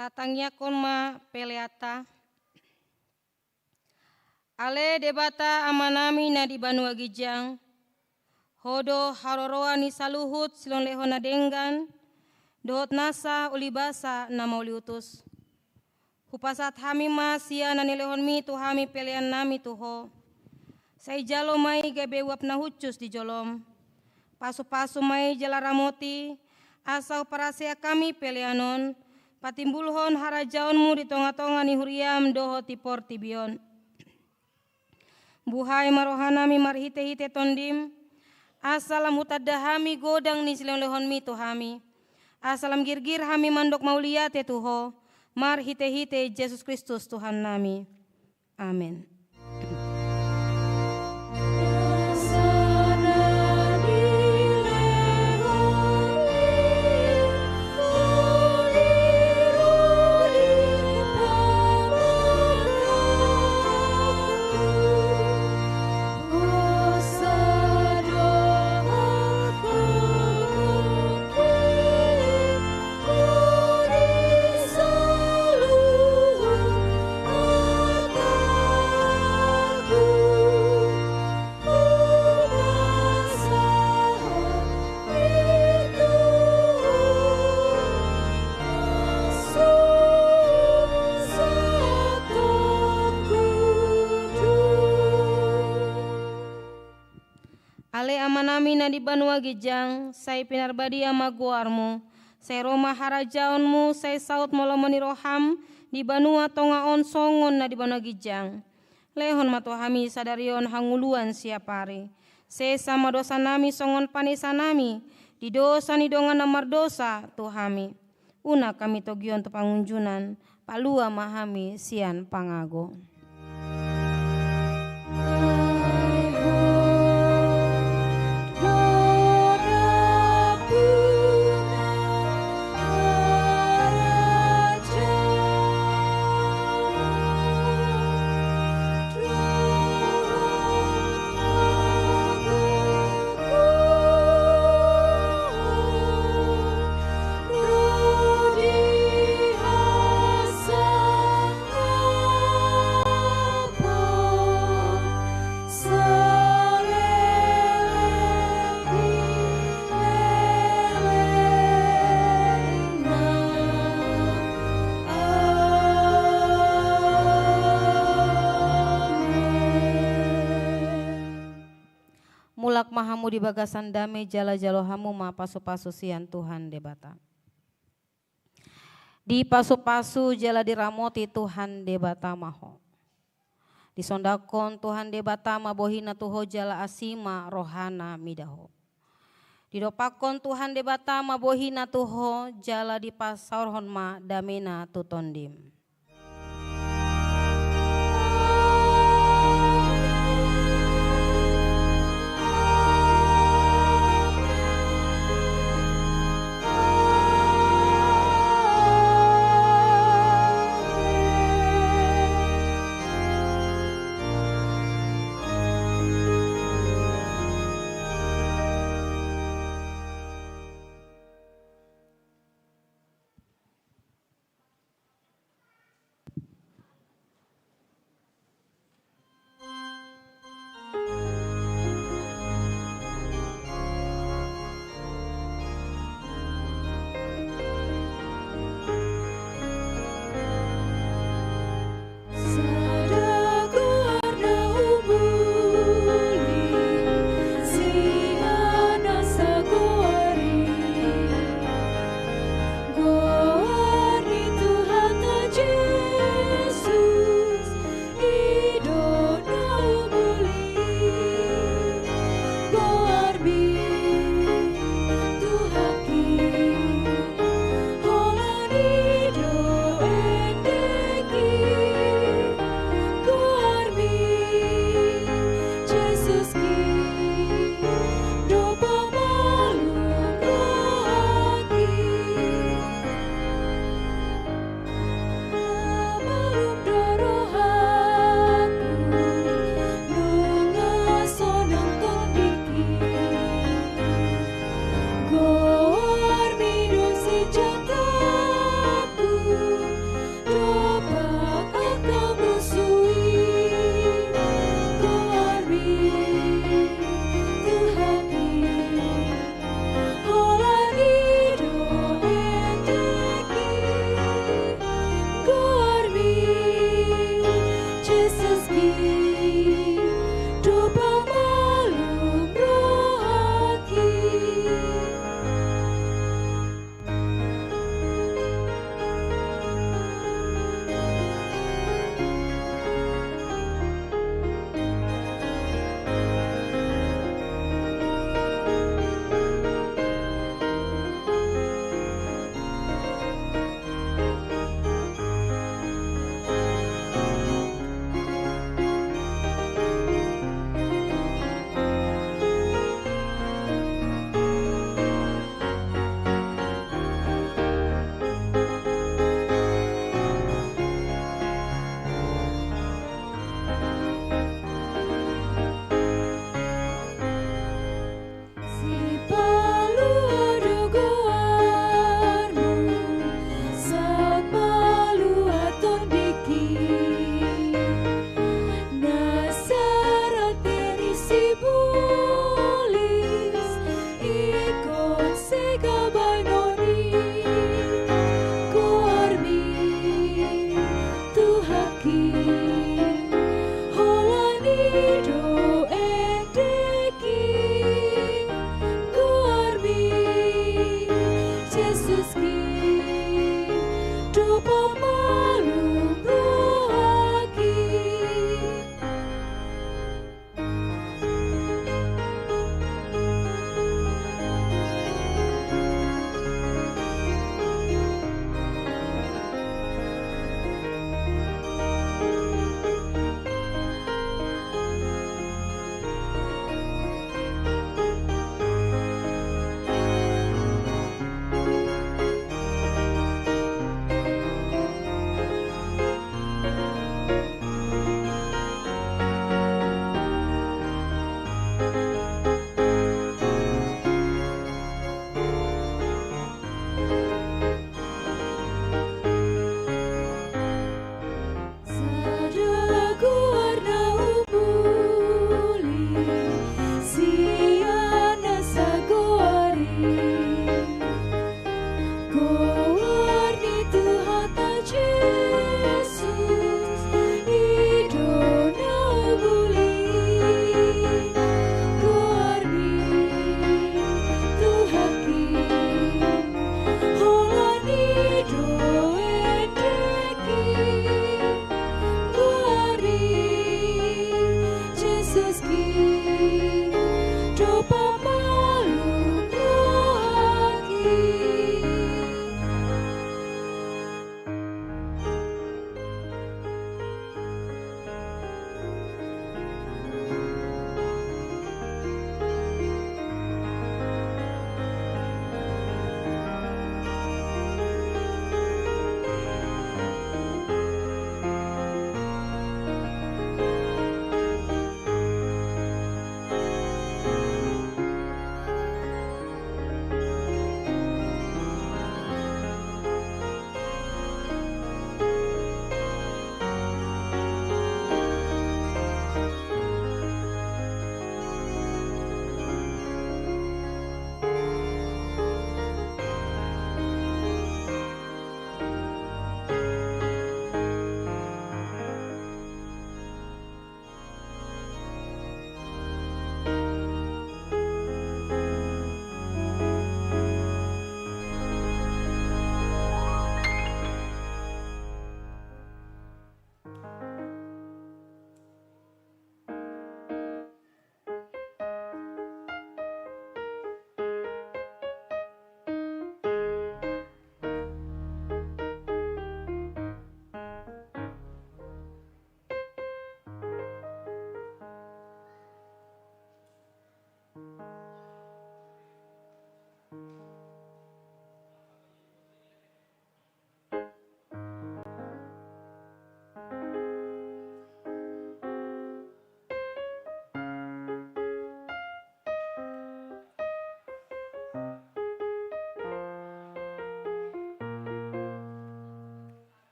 Tatangiangkon ma peleanta. Ale Debata Amanami na di banua ginjang, Ho do haroroan ni saluhut silehonlehon na denggan, dohot nasa ulibasa na mauliutus. Hupasahat hami ma sian na nilehonmi tu hami peleannami tu Ho. Sai jalo ma i gabe uap na hushus di jolom. Pasupasu ma i jala ramoti, asa huparhaseang hami pelean on, patimbulhon harajaonmu di tongatonga ni huriam dohot di portibi on. Buhai ma rohanami marhitehite Tondim, asa lam hutanda hami godang ni silehonlehonmi tu hami. Asa lam girgir hami mandok mauliate tu Ho, marhitehite Jesus Kristus Tuhannami. Amen. Ale Amanami na di banua ginjang, sai pinarbadia ma goarmu, sai ro ma harajaonmu, sai saut ma lomo ni roham di banua tonga on songon na di banua ginjang. Lehon ma tu hami sadari on hangoluan siapari. Sesa ma dosanami songon panesanami di dosa ni dongan na mardosa tu hami. Unang hami togihon tu pangunjunan, palua ma hami sian pangago. Mulak ma hamu di bagasan dame jala jalo hamu ma pasupasu sian Tuhan Debata. Dipasupasu jala diramoti Tuhan Debata ma ho. Disondangkon Tuhan Debata ma bohina tu ho jala asi ma rohana mida ho. Didompakkon Tuhan Debata ma bohina tu ho jala dipasaorhon ma damena tu tondim.